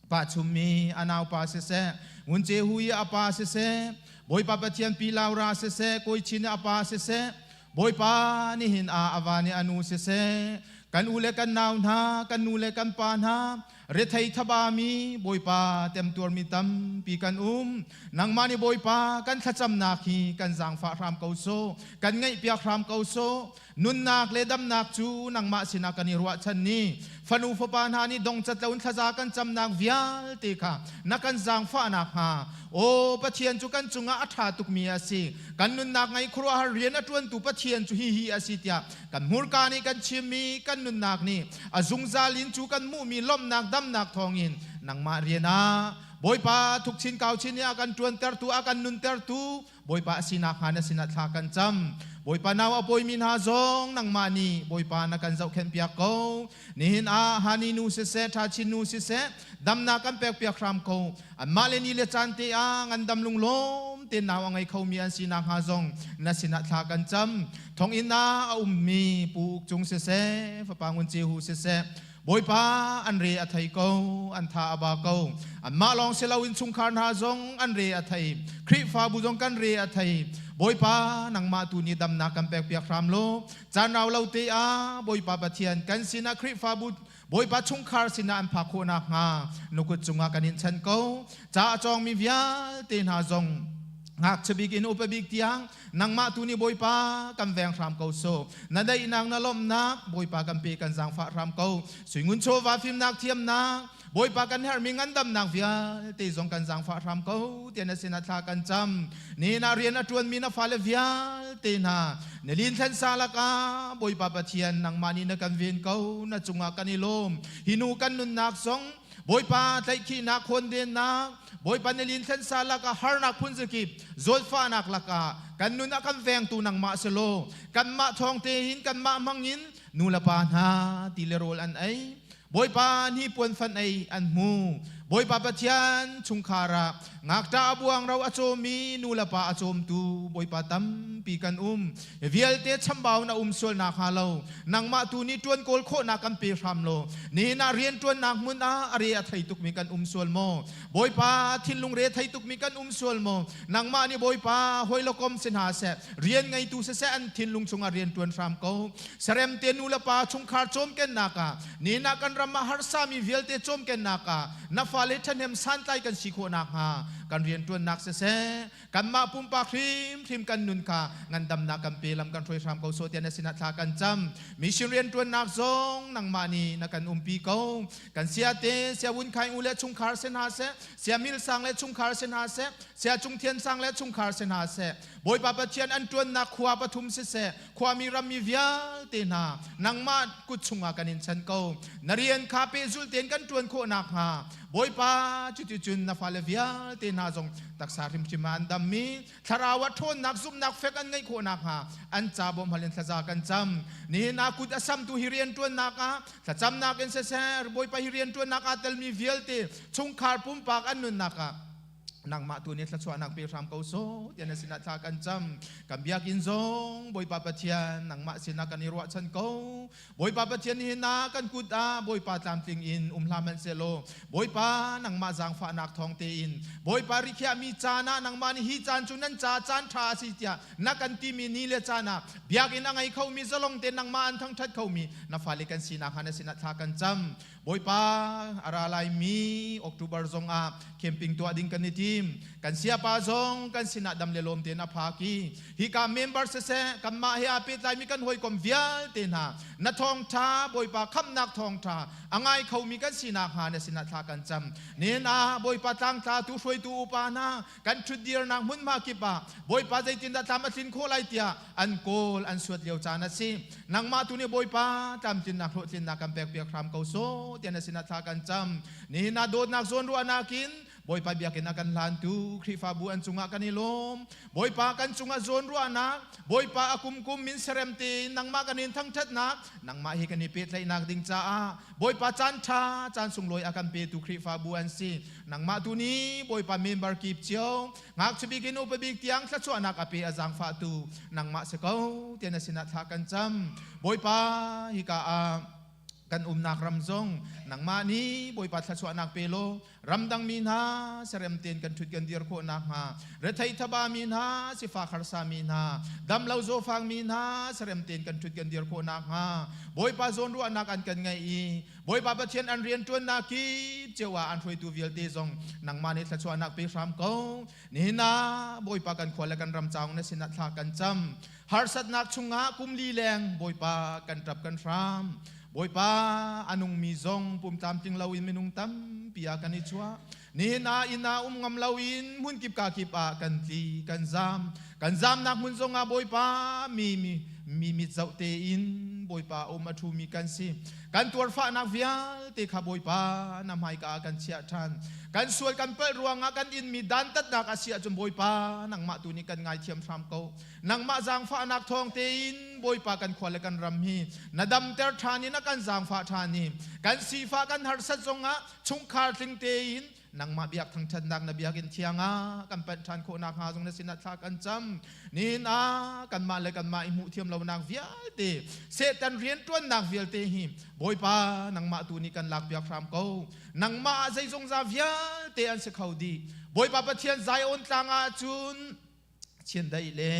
Pa Chummi a naupa siseh, Ngun Ce Hu i a pa siseh, Bawipa Pathian Pi Laura siseh, Kawi Chin a pa siseh, Bawipa nihin ah a va nih a nu siseh, kan u le kan nau hna, kan nu le kan pa hna, rethei thabami Bawipa temtuarmi tampi kan um. Nangmah nih Bawipa kan thlacamnak hi kan zaangfah hram ko sawh, kan ngaihpiak hram ko sawh. Nunnak le damnak cu nangmah sinah kan i ruahchan ni. Fanu fapa hna nih dongcat loin thlaza kan camnak vialte kha na kan zaangfahnak hnga. Aw Pathian cu kan cungah a ṭha tukmi a si. Kan nunnak ngei khuaruahhar rian a ṭuantu Pathian cu hihi a si tiah kan hmurka nih kan chimmi kan nunnak nih a zungzal in cu kan hmuhmi lawmhnak damnak thawngin nangmah rian ah Bawipa thukchin kauchin nih a kan ṭuantertu a kan nuntertu Bawipa a sinak hnga na sinah thla kan cam. Bawipa nau a pawimi hna zong nangmah nih Bawipa na kan zohkhenh piak ko. Nihin ah Hani nu siseh, Ṭhachin nu siseh, damnak kan pek piak hram ko. Anmah le ni le caan te ah ngandam lunglawm te nau a ngei khomi an sinak hnga zong na sinah thla kan cam. Thonginn ah a ummi Pu Uk Cung siseh, Fapa Ngun Ce Hu siseh, Bawipa an re a thei ko, an tha a ba ko. Anmah lawng si loin chungkhar hna zong an re a thei. Khrihfabu zong kan re a thei. Bawipa nangmah tu nih damnak kan pekpiak hram law, caan rau lo te ah Bawipa Pathian kan sinah Khrihfabu Bawipa chungkhar sinah an phak khawh nakhnga na kut cungah kan in chanh ko. Ca a cawngmi vialte hna zong ngakchia bik in upa bik tiang nangmah tu nih Bawipa kan veng hram ko so. Na daihnak na lawmhnak Bawipa kan pe kan zaangfah hram ko. Suingun chawva fimnak thiamnak Bawipa kan herhmi ngandamnak vialte zong kan zaangfah hram ko tiah na sinah thla kan cam. Nihin ah rian a ṭuanmi na fale vialte hna na lin thlen sa lakah Bawipa Pathian nangmah nih na kan ven ko na cungah kan i lawm. Hi nu kan nunnak zong Bawipa tlaihkhihnak khawndennak Bawipa na lin thlen sa lakah harnak phunzakip zawtfahnak lakah kan nun a kan vengtu nangmah si law kanmah thawng te hin kanmah hmangin nu le pa hna ti le rawl an ei Bawipa hnipuan fan ei an hmu. Bawipa Pathian chungkhar ah ngakṭah a buang ro a cawmi nu le pa a cawmtu Bawipa tampi kan um. Vialte chambau na um sual nak hnga lo nangmah tu nih ṭuan kawl khawhnak kan pe hram law nihin ah rian ṭuannak hmun ah a re a thei tukmi kan um sual maw? Bawipa thinlung re thei tukmi kan um sual maw? Nangmah nih Bawipa hawi le kom si hna seh rian ngeitu siseh an thinlung chungah rian ṭuan hram ko. Serem te nu le pa chungkhar cawmkennak ah nihin ah kan ram ah harsami vialte cawmkennak ah na fale ṭhahnem santlai kan si khawh nakhnga kan rianṭuannak siseh kanmah pumpak hrimhrim kan nun kha ngandamnak kan pe lam kan hruai hram ko sawh tiah na sinah thla kan cam. Mission rianṭuannak zong nangmah nih na kan umpi ko. Kan siate siawun khaing u le chungkhar si hna seh, siamil sang le chungkhar si hna seh, sia cungthian sang le chungkhar si hna seh, Bawipa Pathian an ṭuannak khua pathum siseh, khuami rammi vialte hna nangmah kut chungah kan in chan ko. Na rian kha pehzulh tein kan ṭuan khawh nakhnga Bawipa cuticun na fale vialte hna zong taksa hrimhrim ah an dammi thlarau ah ṭhawnnak zumhnak fek an ngeih khawh nakhnga an ca bawmhhal in thlaza kan cam. Nihin ah kut a samtu hi rianṭuannak ah thlacamnak in siseh Bawipa hi rianṭuannak aa telmi vialte chungkhar pumpak an nunnak ah nangmah tu nih thluachuahnak pe hram ko sawh tiah na sinah thla kan cam. Kan biakinn zong Bawipa Pathian nangmah sinah kan i ruahchan ko. Bawipa Pathian nihin ah kan kut ah Bawipa tlamtling in um hlah hmanh sehlaw Bawipa nangmah zaangfahnak thawng tein Bawipa rikhiahmi caan ah nangmah nih hi caan cu nan ca caan ṭha a si tiah na kan timi ni le caan ah biakinn a ngei khomi zalong te nangmah an thangṭhat khomi na fale kan sinak hnga na sinah thla kan cam. Bawipa a ra laimi October zong ah camping tuah ding kan i tim. Kan siapa zong kan sinah dam le lawm tein a phak i hika member siseh kanmah he aa pehtlaimi kan hawikom vialte hna na thawngṭha Bawipa khamhnak thawngṭha a ngai khomi kan sinak hnga na sinah thla kan cam. Nihin ah Bawipa tlangtlatu hruaitu upa hna kan ṭhutdirnak hmunhma kip ah Bawipa zeitindah tlam a tlin khawh lai tiah an kawl an suat lio caan a si. Nangmah tu nih Bawipa tlamtlinnak hlawhtlinnak kan pekpiak hram ko sawh tiah na sinah thla kan cam. Nihin ah dawtnak zawnruahnak in Bawipa biakinn a kan hlantu Khrihfabu an cungah kan i lawm. Bawipa kan cungah zawnruahnak, Bawipa a kumkum min serem tein nangmah kan in thangṭhatnak, nangmah hi kan i pehtlaihnak ding caah Bawipa caan ṭha, caan sunglawi a kan petu Khrihfabu an si. Nangmah tu nih Bawipa member kip cio, ngakchia bik in upa bik tiang thluachuahnak a pe a zaangfahtu nangmah si ko tiah na sinah thla kan cam. Bawipa hika ah kan umnak ram zong nangmah nih Bawipa thluachuahnak pe law ramdang mi hna serem tein kan ṭhut kan dir khawh nakhnga rethei thaba mi hna sifak harsa mi hna damlo zawfang mi hna serem tein kan ṭhut kan dir khawh nakhnga Bawipa zawnruahnak an kan ngeih i Bawipa Pathian an rianṭuannak kip cio ah an hruaitu vialte zong nangmah nih thluachuahnak pe hram ko. Nihin ah Bawipa kan khua le kan ram caung na sinah thla kan cam. Harsatnak chungah kum li leng Bawipa kan ṭap kan hram. Bawipa a nungmi zong pum tlamtling loin minung tampi ah kan i chuah. Nihin ah inn ah um ngam loin hmun kip ka kip ah kan tli kan zam. Kan zamnak hmun zongah Bawipa mi mi mi mit zoh tein Bawipa um a ṭhumi kan si. Kan tuarfahnak vialte kha Bawipa na hmaika ah kan chiah ṭhan. Kan sual kan palh ruangah kan inmi dantatnak a si ahcun Bawipa nangmah tu nih kan ngaithiam hram ko. Nangmah zaangfahnak thawng tein Bawipa kan khua le kan ram hi na damter ṭhan i na kan zaangfah ṭhan i kan sifah kan harsat zongah chungkhar tling tein nangmah biak thangṭhatnak na biakinn thiang ah kan panh ṭhan khawh nakhnga zong na sinah thla kan cam. Nihin ah kanmah le kanmah i hmuh thiam lonak vialte Satan rianṭuannak vialte hi Bawipa nangmah tu nih kan lakpiak hram ko. Nangmah ah zeizongza vialte an si kho dih. Bawipa Pathian Zion tlang ah cun chiandeih le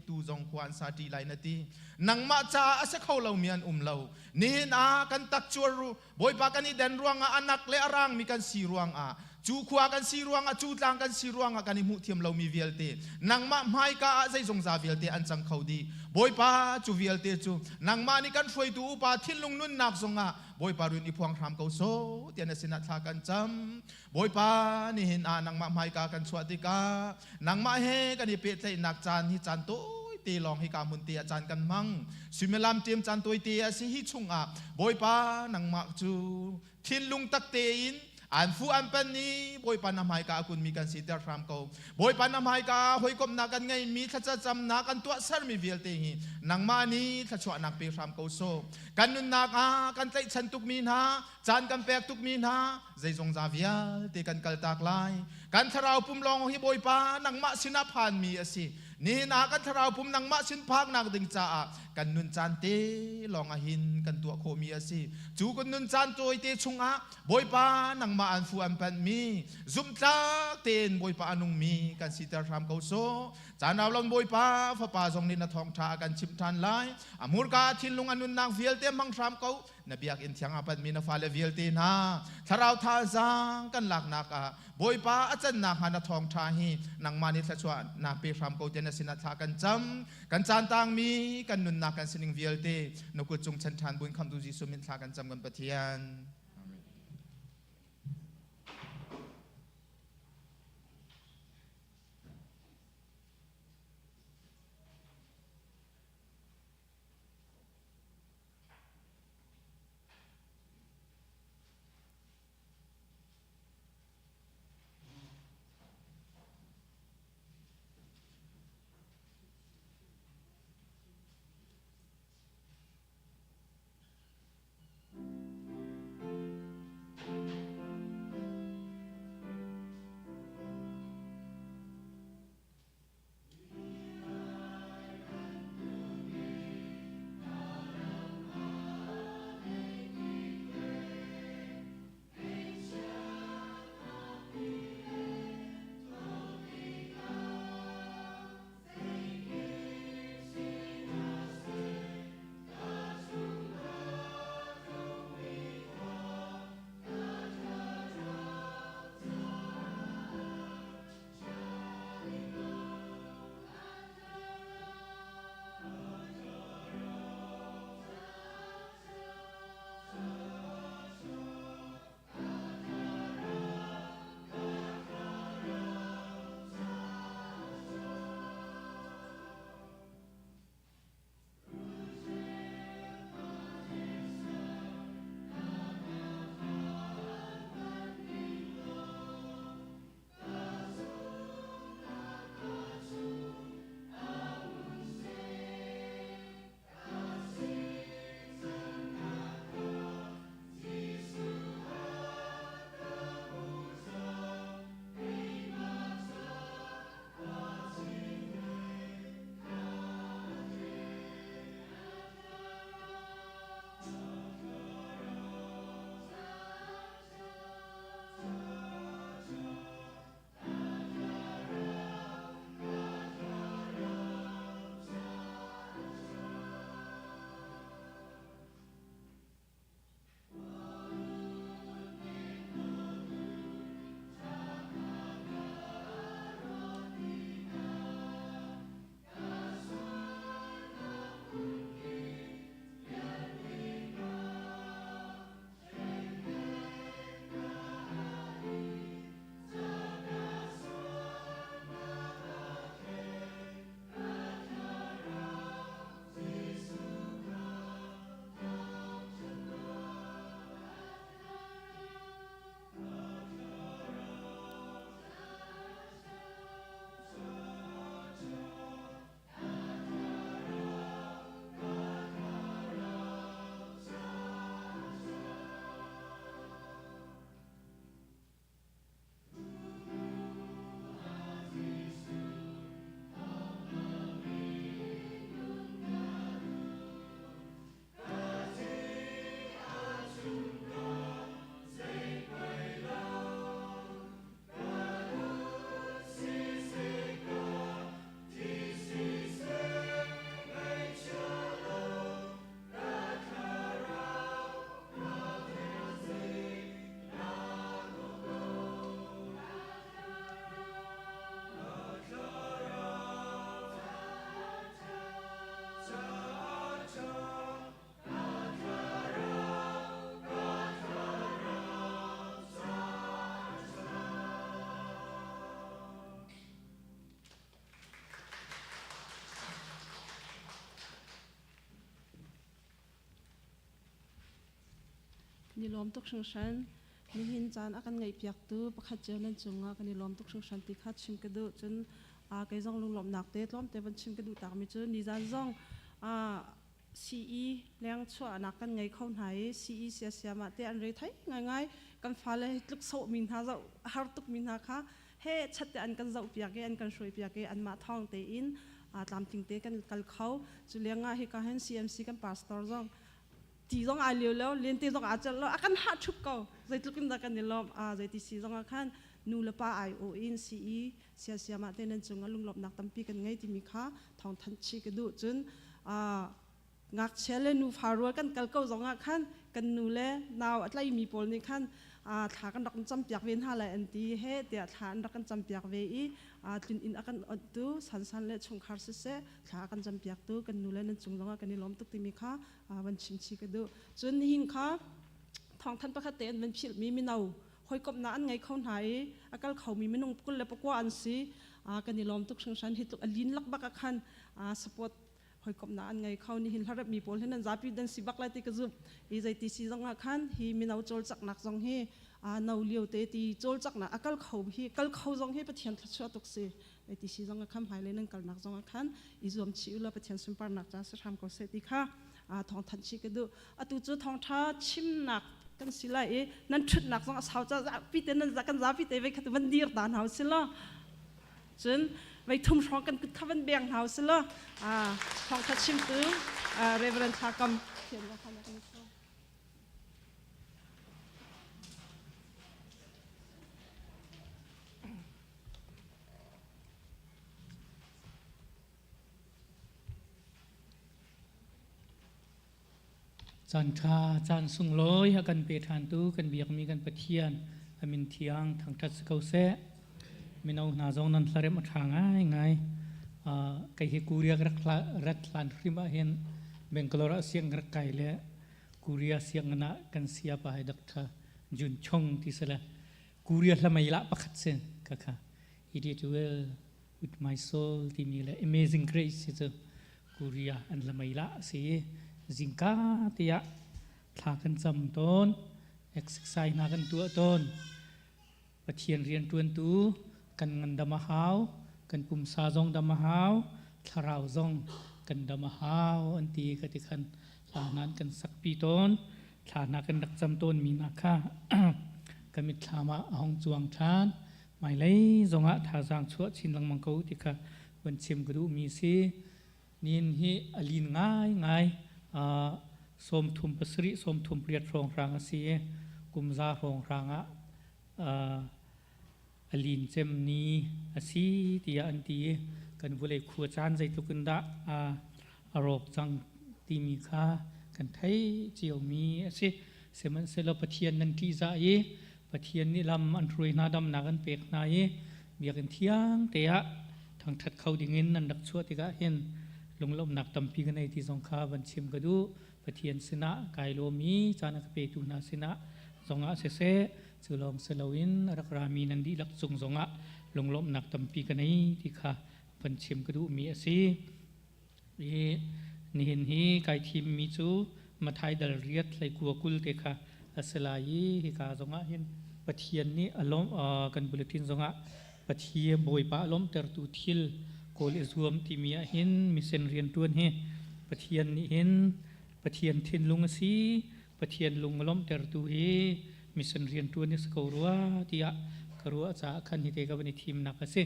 tu zong khua an sa ṭi lai na ti. Nangmah caah a si kho lomi an um lo. Nihin ah kan takcuar Bawipa kan i den ruangah anak le a rangmi kan si ruangah cu khua kan si ruangah cu tlang kan si ruangah kan i hmuh thiam lomi vialte nangmah hmaika ah zeizongza vialte an cang kho dih. Bawipa cu vialte cu nangmah nih kan hruaitu upa thinlung nunnak zongah Bawipa run i phuang hram ko sawh tiah na sinah thla kan cam. Bawipa nihin ah nangmah hmaika kan chuah tikah nangmah he kan i pehtlaihnak caan hi caan tawite lawng hika hmun te ah caan kan hmang. Suimilam ṭem caan tawite a si hi chungah Bawipa nangmah cu thinlung tak tein An fu an pan ni Bawipa na hmaika a kunmi kan siter hram ko. Bawipa na hmaika hawikomhnak kan ngeimi thlacamnak kan tuahsermi vialte hi nangmah nih thluachuahnak pe hram ko sawh. Kan nunnak ah kan tlaihchan tukmi hna, caan kan pek tukmi hna, zeizongza vialte kan kaltak lai. Kan thlarau pum lawng hi Bawipa nangmah sinah phanmi a si. Nihin ah kan thlarau pum nangmah sin phaknak ding caah kan nun caan te lawng ah hin kan tuah khawhmi a si. Cu kan nun caan tawite chungah Bawipa nangmah an fu an panhmi zumhtlak tein Bawipa a nungmi kan siter hram ko sawh. Caan rau lo Bawipa fapa zong nih na thawngṭha a kan chimh ṭhan lai. A hmurka thinlung a nunnak vialte hmang hram ko. Na biakinn thiang ah panhmi na fale vialte hna thlarau thazaang kan laknak ah Bawipa a cannak hnga na thawngṭha hi nangmah nih thluachuahnak pe hram ko tiah na sinah thla kan cam. Kan caan tangmi kan nunnak kan sining vialte na kut cung chan ṭhan buin khamtu Jesuh min thla kan cam kan Pathian. Amen. Ni lawm tuk hringhran. Nihin caan a kan ngeihpiaktu pakhat cio nan cungah kan i lawm tuk hringhran ti kha chim ka duh. Cun kei zong lunglawmhnak te tlawmte van chim ka duh takmi cu nizan zong CE leng chuahnak kan ngei kho hna i CE siasiam ah te an re thai ngaingai. Kan fale tluk sawhmi hna zoh har tukmi hna kha he chat te an kan zoh piak i an kan hruai piak i anmah thawng tein tlamtling te kan kal kho. Cu lengah hika hin CMC kan pastor zong ti zong ai lio lo, lente zong aa celh lo, a kan hah ṭhup ko. Zeitluk in dah kan i lawmh. Zeiti si zong ah khan nu le pa ai awh in CE siasiam ah te nan cungah lunglawmhnak tampi kan ngei timi kha thawng thanh chih ka duh. Cun ngakchia le nufa rual kan kal ko zong ah khan kan nu le nau a tlaimi pawl nih khan thla kan rak campiak ve hna lai an ti he tiah thla an rak kan campiak ve i tlun inn a kan onhtu Sansan le chungkhar siseh thla a kan campiaktu kan nu le nan cung zongah kan i lawm tuk timi kha van chim chih ka duh. Cun nihin kha thawngthan pakhat te an van philhmi mino hawikomhnak an ngei kho hna i a kal khomi minung 29 an si. Kan i lawm tuk hringhran. Hi tluk a lin lakbak ah khan support hawikomhnak an ngei kho. Nihin hlarep mi pawl hi nan zapi dan si bak lai ti ka zumh i zeiti si zong ah khan hi mino cawlcaknak zong hi no lio te ti cawlcaknak a kal kho hi kal kho zong hi Pathian thluachuah tuk si. Zeiti si zong ah khan hmailei nan kalnak zong ah khan i zuam chih u law Pathian sunparnak ca si hram ko seh ti kha thawngthanh chih ka duh. Atu cu thawngṭha chimnak kan si lai i nan ṭhutnak zong a sau ca zapi te nan kan zapi te vei khat van dir ta hna usih law, cun vei thum hrawng kan kut kha van beng hna usih law, thawngṭha chimtu Reverend Thla Kam Thian kha kan i. Caan ṭha, caan sunglawi a kan pe ṭhantu kan biakmi kan Pathian a min thiang thangṭhat si ko seh. Mino hna zong nan hlarem a ṭha ngaingai. Kei hi Korea ka rak hlan hrim ahhin Bangalore ah siang ka rak kai le Korea sianginn ah kan sayapa hi Dr. Jun Chong ti si le Korea hlamei lah pakhat si ka kha. It is well with my soul timi le Amazing Grace hi cu Korea an lamei lah a si. Zingka tiah thla kan cam tawn, exercise hna kan tuah tawn. Pathian rianṭuantu kan ngandam a hau, kan pumsa zong dam a hau, thlarau zong kan dam a hau an ti ka ti khan hla hna an kan sakpi tawn. Thla hna kan rak cam tawn mi hna kha ka mitthlam ah a hong cuang ṭhan. Hmailei zongah thazaang chuah chin lengmang ko ti kha van chim ka duhmi si. Nin hi a lin ngaingai. 37, 38 hrawnghrang a si i kum za hrawnghrang ah a lin cem ni a si tiah an ti i kan vawlei khua caan zeitluk in dah a rawk cang timi kha kan theih ciomi a si. Sihmanhsehlaw Pathian nan ṭihzah i Pathian nih lam an hruai hna, damnak an pek hna i biakinn thiang te ah thangṭhat kho dingin nan rak chuah tikah hin lunglawmhnak tampi ka nei ti zong kha van chim ka duh. Pathian sinah kai lawm i caan a ka petu hna sinah zongah siseh, cu lawng si loin a rak rami nan dihlak cung zongah lunglawmhnak tampi ka nei ti kha van chim ka duhmi a si. I nihin hi kai thimmi cu Mathai dal riat hleikua 20 te kha a si lai i hika zongah hin Pathian nih a lawm kan bulletin zongah Pathian Bawipa a lawmhtertu thil kawl i zuam timi ah hin mission rianṭuan hi Pathian nih hin Pathian thinlung a si, Pathian lung a lawmhtertu hi mission rianṭuan hi si ko rua tiah ka ruah caah khan hite ka van i thimnak a si.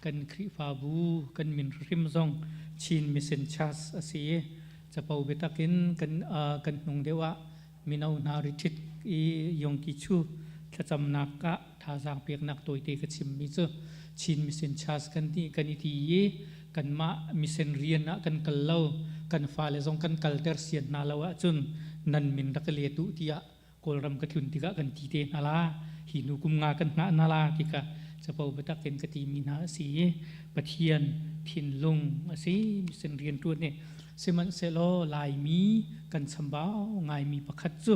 Kan Khrihfabu kan min hrim zong Chin Mission Church a si i capo biatak in kan kan hnung deuh ah mino hna retreat i Yongki Chu thlacamnak ah thazaang peknak tawite ka chimmi cu Chin Mission Church kan ti kan i ti i kanmah mission rian ah kan kal lo, kan fale zong kan kalter sian hna lo ahcun nan min rak let u tiah Kawlram ka tlun tikah kan ti te hna la, hi hnu kum nga kan hngah hna la ti kha capo biatak in ka timi hna a si i Pathian thinlung a si mission rianṭuan hi. Sihmanhsehlaw Laimi kan chambau ngaimi pakhat cu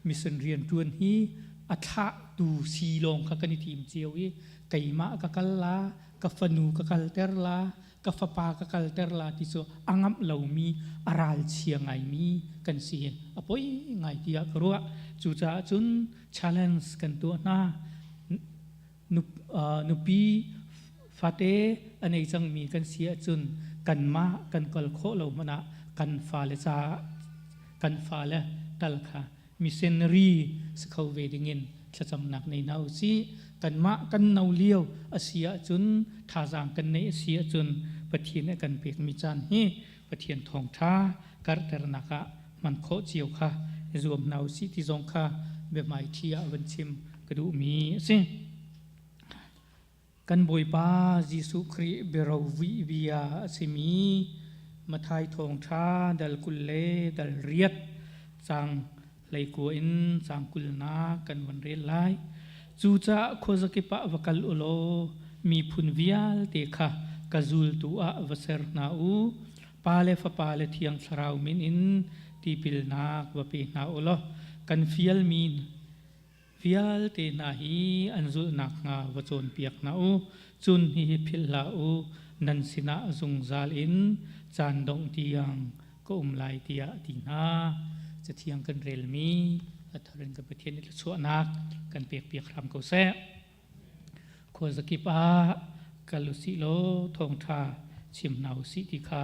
mission rianṭuan hi a thlahtu si lawng kha kan i thim cio i keimah ka kal la, ka fanu ka kalter la, Ka fapa ka kalter la ti cu a ngamh lomi a ralchia ngaimi kan si. A poi ngai tiah ka ruah. Cucaah cun challenge kan tuah hna. Nupi fate a nei cangmi kan si ahcun kanmah kan kal khawh lo hmanh ah kan fale caah kan fale tal kha missionary si kho ve dingin thlacamnak nei hna usih. Kanmah kan no lio a si ahcun thazaang kan neih a si ahcun Pathian a kan pekmi caan hi Pathian thawngṭha karhternak ah hman khawh cio kha i zuam hna usih ti zong kha biahmaiṭhi ah van chim ka duhmi a si. Kan Bawipa Jesuh Khrih biarovuih bia a simi Matthai thawngṭha dal 20 le dal 8 caang 19 in caang 20nak kan van rel lai. Cucaah khuazakip ah va kal u law miphun vialte kha ka zultu ah va ser hna u. Pa le Fapa le Thiang Thlarau min in tipilnak va pe hna u law kan fialmi vialte hna hi an zulh nakhnga va cawnpiak hna u. Cun hihi philh hlah u, nan sinah zungzal in caan dongh tiang ka um lai tiah a ti hna. Cathiang kan relmi a thar in kan Pathian nih thluachuahnak kan pekpiak hram ko seh. Khuazakip ah kal usih law thawngṭha chim hna usih ti kha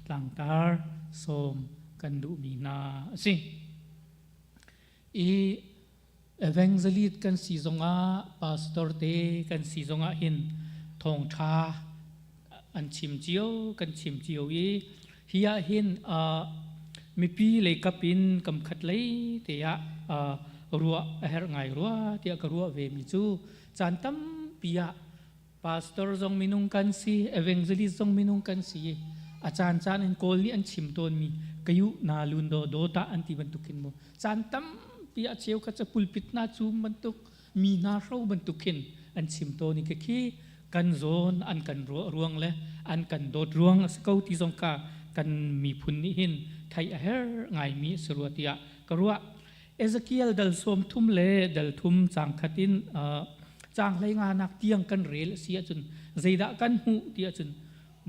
tlangtar sawm kan duhmi hna a si. I evangelist kan si zongah pastor te kan si zongah hin thawngṭha an chim cio kan chim cio i hi ah hin mipi lei kap in kam khat lei te ah ruah a herh ngai rua tiah ka ruah ve mi cu caan tampi ah pastor zong minung kan si evangelist zong minung kan si a caan caan in kawl nih an chim tawnmi kayu na lun do do ta an ti bantukin mu caan tampi a cheu kha ca pulpit na cum bantuk mi hna hro bantukin an chim tawn i khi kan zawn an kan ruah ruang le an kan dawt ruang a si ko ti zong kha kan miphun nih hin theih a herh ngaimi a si rua tiah ka ruah. Ezekiel dal 30 le dal 3 caang khat in caang 15 nak tiang kan rel a si ahcun zeidah kan hmuh ti ahcun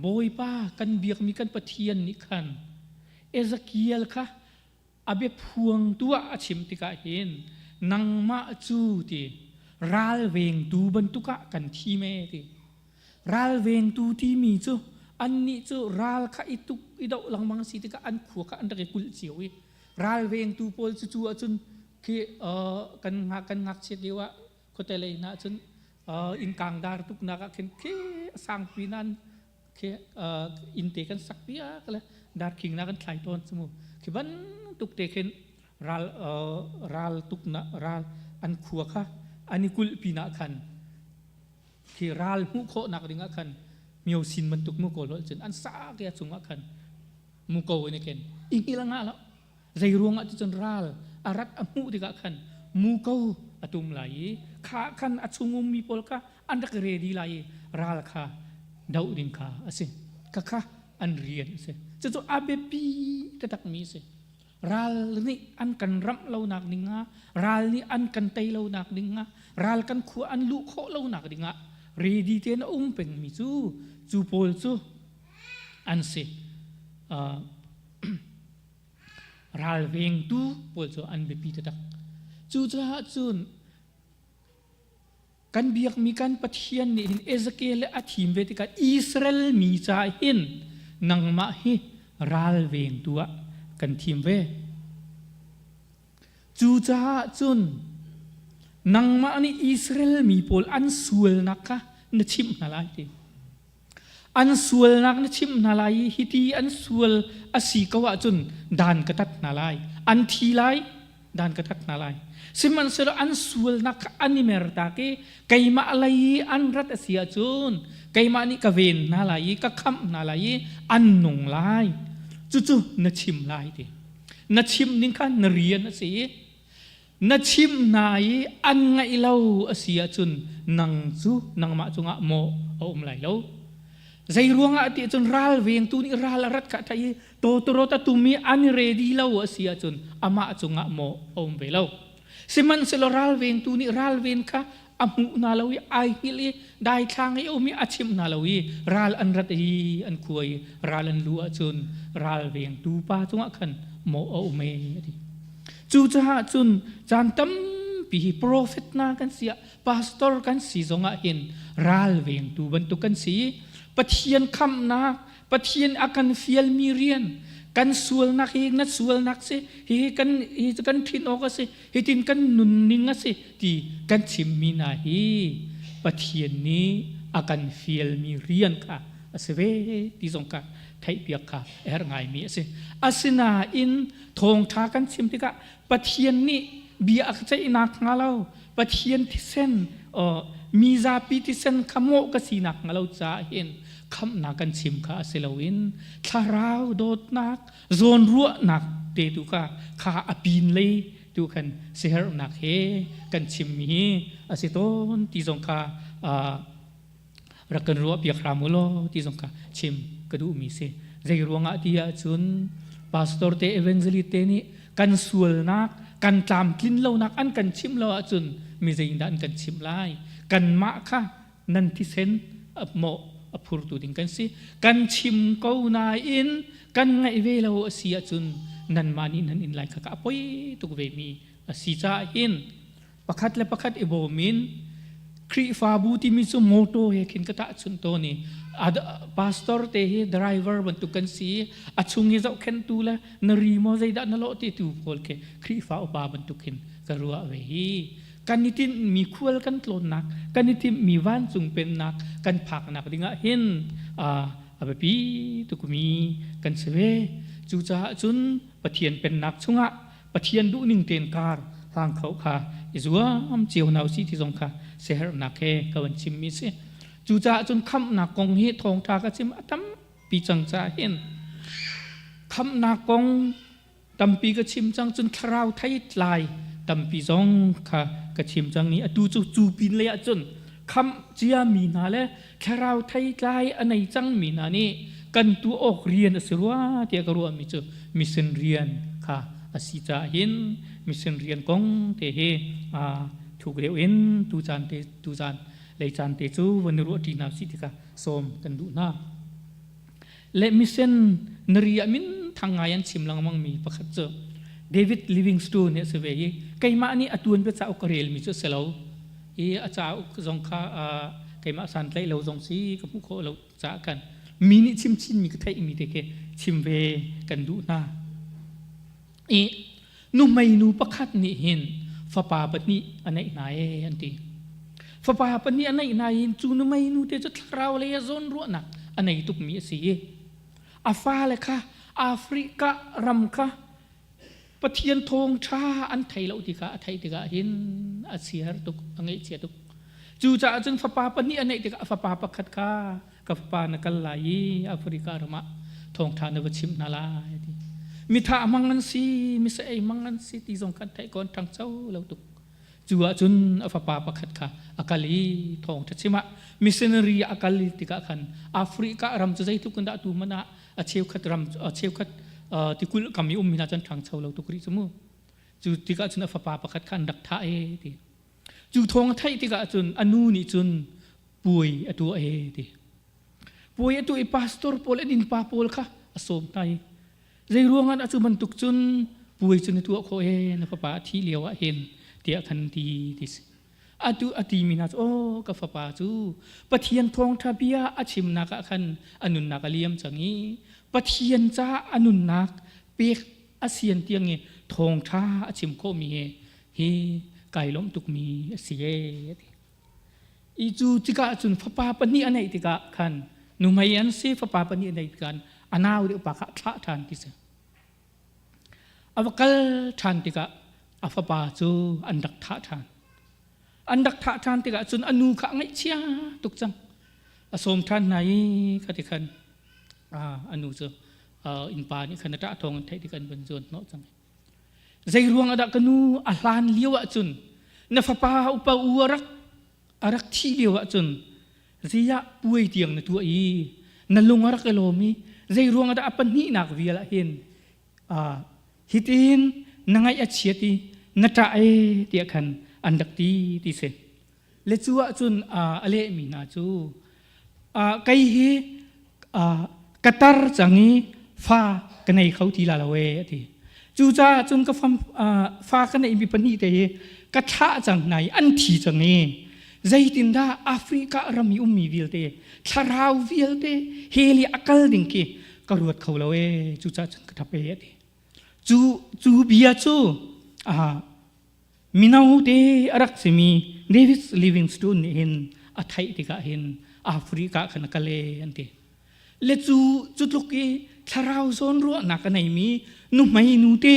Bawipa kan biakmi kan Pathian nih khan Ezekiel kha a biaphuang tu ah a chim tikah hin nangmah cu ti ralvengtu bantuk ah kan thim e ti ralvengtu timi cu annih cu ral kha i tuk i doh lengmang si tikah an khua kha an rak i kulh cio i ralvengtu pawl cu cu ahcun khi kan kan ngakchiat lio ah khuate lei hna cun inn kang dar tuknak ah khin khi sangpi nan khi inn te kan sak piak le darkhing na kan thlai tawn cu khi bantuk te khin ral ral tuk na ral an khua kha an i kulh pinah khan khi ral hmuh khawh nak ding ah khan mio sin bantuk mu kawl hol cun an sa ke chungah khan mu ko in ken ingil nga lo zei ruangah ti cun ral a rat a hmuh tikah khan muko a tum lai i kha khan a chung ummi pawl kha an rak ready lai i ral kha doh ding kha a si kha kha an rian a si cucu a biapi taktakmi a si ral nih an kan ramh lonak ding ah ral nih an kan tei lonak ding ah ral kan khua an luh khawh lonak ding ah ready tein a um pengmi cu cu pawl cu an si. Ralvengtu pawl cu an biapi taktak. Cucaah cun kan biakmi kan Pathian nih hin Ezekiel le a thim ve tikah Israel mi caah hin nangmah hi ralvengtu ah kan thim ve. Cucaah cun nangmah nih Israel mi pawl an sualnak kha na chimh hna lai ti. An sualnak na chimh hna lai i hiti an sual a si ko ahcun dan ka tat hna lai. An thi lai, dan ka tat hna lai. Sihmanhsehlaw an sualnak kha an i mertak i keimah lei i an rat a si ahcun keimah nih ka ven hna lai i ka khamh hna lai i an nung lai. Cucu na chim lai ti. Na chim ning kha na rian a si i na chimh hna i an ngaih lo a si ahcun nang cu nangmah cungah mawh a um lai lo. Zei ruangah ti ahcun ralvengtu nih ral a rat kha thei i tawtawrawt a tum i an i ready lo a si ahcun amah cungah mawh a um ve lo. Sihmanhsehlaw ralvengtu nih ralven kha a hmuh hna lo i ai hngilh i daithlang i um i a chimh hna lo i ral an rat i an khua i ral an luh ahcun ral vengtu pa cungah khan mawh a um e a ti. Cucaah cun caan tampi hi profet hna kan si ah pastor kan si zongah hin ral vengtu bantuk kan si i Pathian khamhnak Pathian a kan fialmi rian kan sualnak hi na sualnak si hi kan hi kan ṭhin awk a si hitin kan nunning a si ti kan chimmi hna hi Pathian nih a kan fialmi rian kha a si ve ti zong kha theihpiak kha a herh ngaimi a si. Asinain thawngṭha kan chim tikah Pathian nih bia a ka ceihnak hnga lo Pathian thisen mi zapi thisen kha mawh ka sinak hnga lo caah hin khamhnak kan chim kha a si loin thlarau dawtnak zawnruahnak te tu kha kha a pin lei tu khan siherhnak he kan chimmi hi a si tawn ti zong kha rak kan ruah piak hram u law ti zong kha chim ka duhmi si. Zei ruangah ti ahcun pastor te evangelist te nih kan sualnak kan tlamtlin lonak an kan chimh lo ahcun mi zeidah an kan chimh lai? Kanmah kha nan thisen mawh a phurtu ding kan si. Kan chim ko nain kan ngaih ve lo a si ahcun nanmah nih nan in lai kha ka a poi tuk ve mi a si caah hin pakhat le pakhat i bawm in Khrihfabu timi cu motor he khin ka tahchunh tawn i pastor te hi driver bantuk kan si a chung i zohkhenhtu le na ri maw zeidah na lawh ti tu pawl khi Khrihfa upa bantuk hin ka ruah ve hi. Kan i tinhmi khual kan tlawnnak kan i timhmi vancung pennak kan phaknak dingah hin a biapi tukmi kan si ve. Cucaah cun Pathian pennak chungah Pathian duhning tein kar hlang kho kha i zuam cio hna usih ti zong kha siaherhnak he ka van chimmi si. Cucaah cun khamhnak kong hi thawngṭha ka chim a tampi cang caah hin khamhnak kong tampi ka chim cang cun thlarau theitlai tampi zong kha ka chim cang i atu cu cu pin lei ah cun khamh ciami hna le thlarau theitlai a nei cangmi hna nih kan tuah awk rian a si rua tiah ka ruahmi cu mission rian kha a si caah hin mission rian kong te hi thuk deuh in tu caan te tu caan lei caan te cu van i ruah ṭi hna usih ti kha sawm kan duh hna. Le mission nari ah min thang ngai an chim lengmang mi pakhat cu David Livingstone nih a si ve i keimah nih a tuan bia cauk ka relmi cu a si lo i a cauk zong kha keimah santlaih lo zong si ka hmuh khawh lo caah kan mi nih chim chinmi ka theihmi te khi chim ve kan duh hna. I nuhmeinu pakhat nih hin fapa pahnih a neih hna ee an ti. Fapa pahnih a neih hna in cu nuhmeinu te cu thlarau lei ah zawnruahnak a nei tukmi a si i a fale kha Africa ram kha Pathian thawngṭha an thei lo ti kha a theih tikah hin a siar tuk, a ngaihchia tuk. Cucaah cun fapa pahnih a neih tikah a fapa pakhat kha ka fapa na kal lai i Africa ram ah thawngṭha na va chimh hna lai a ti. Mithah hmang an si, misa ei hmang an si ti zong khan theih kawn ṭhangcho lo tuk. Cu ahcun a fapa pakhat kha a kal i thawngṭha chim ah missionary a kal tikah khan Africa ram cu zeitluk in dah tu hmanh ah a cheukhat ram a cheukhat tikulh kam i ummi hna cun ṭhangcho lo tuk rih cu mu. Cu tikah cun a fapa pakhat kha an rak thah e ti. Cu thawng a theih tikah cun a nu nih cun puai a tuah e ti. Puai a tuah i pastor pawl an innpa pawl kha a sawm hna i zei ruangah dah cu bantuk cun puai cu na tuah khawh e na fapa a thih lio ah hin tiah khan ti ti si. Atu a timi hna cu aw ka fapa cu Pathian thawngṭha bia a chimnak ah khan a nunnak a liam cang i Pathian caah a nunnak pek a sian tiang i thawngṭha a chim khawhmi he hi kai lawmh tukmi a si ee a ti. I cu tikah cun fapa pahnih a neih tikah khan nuhmei an si fapa pahnih a neih tikah a nau deuh pa kha a thlah ṭhan ti si. A va kal ṭhan tikah a fapa cu an rak thah ṭhan. An rak thah ṭhan tikah cun a nu kha a ngaihchia tuk cang. A sawm ṭhan hna i khati khan a nu cu innpa nih khan a ṭah thawng an theih tikah an van zuan hnawh cang. Zei ruang ah dah ka nu a hlan lio ahcun na fapa upa u a rak thih lio ahcun ziah puai tiang na tuah i na lung a rak i lawm i zei ruang ah dah a pahnihnak vial ah hin hitin na ngaih a chiat i na ṭah e tiah khan an rak ti ti si. Le cu ahcun a lehmi hna cu kei hi ka tar cang i fa ka nei kho ti la lo ee a ti. Cucaah cun ka fa ka neihmi pahnih te hi ka thlah cang hna i an thi cang i zeitindah Africa ram i ummi vialte thlarau vialte hell i a kal ding khi ka ruat kho lo ee cucaah cun ka ṭap ee a ti. Cu cu bia cu mino te a rak simi David Livingstone nih hin a theih tikah hin Africa khan a kal ee an ti. Le cu cu tluk i thlarau zawn ruahnak a neimi nuhmei nu te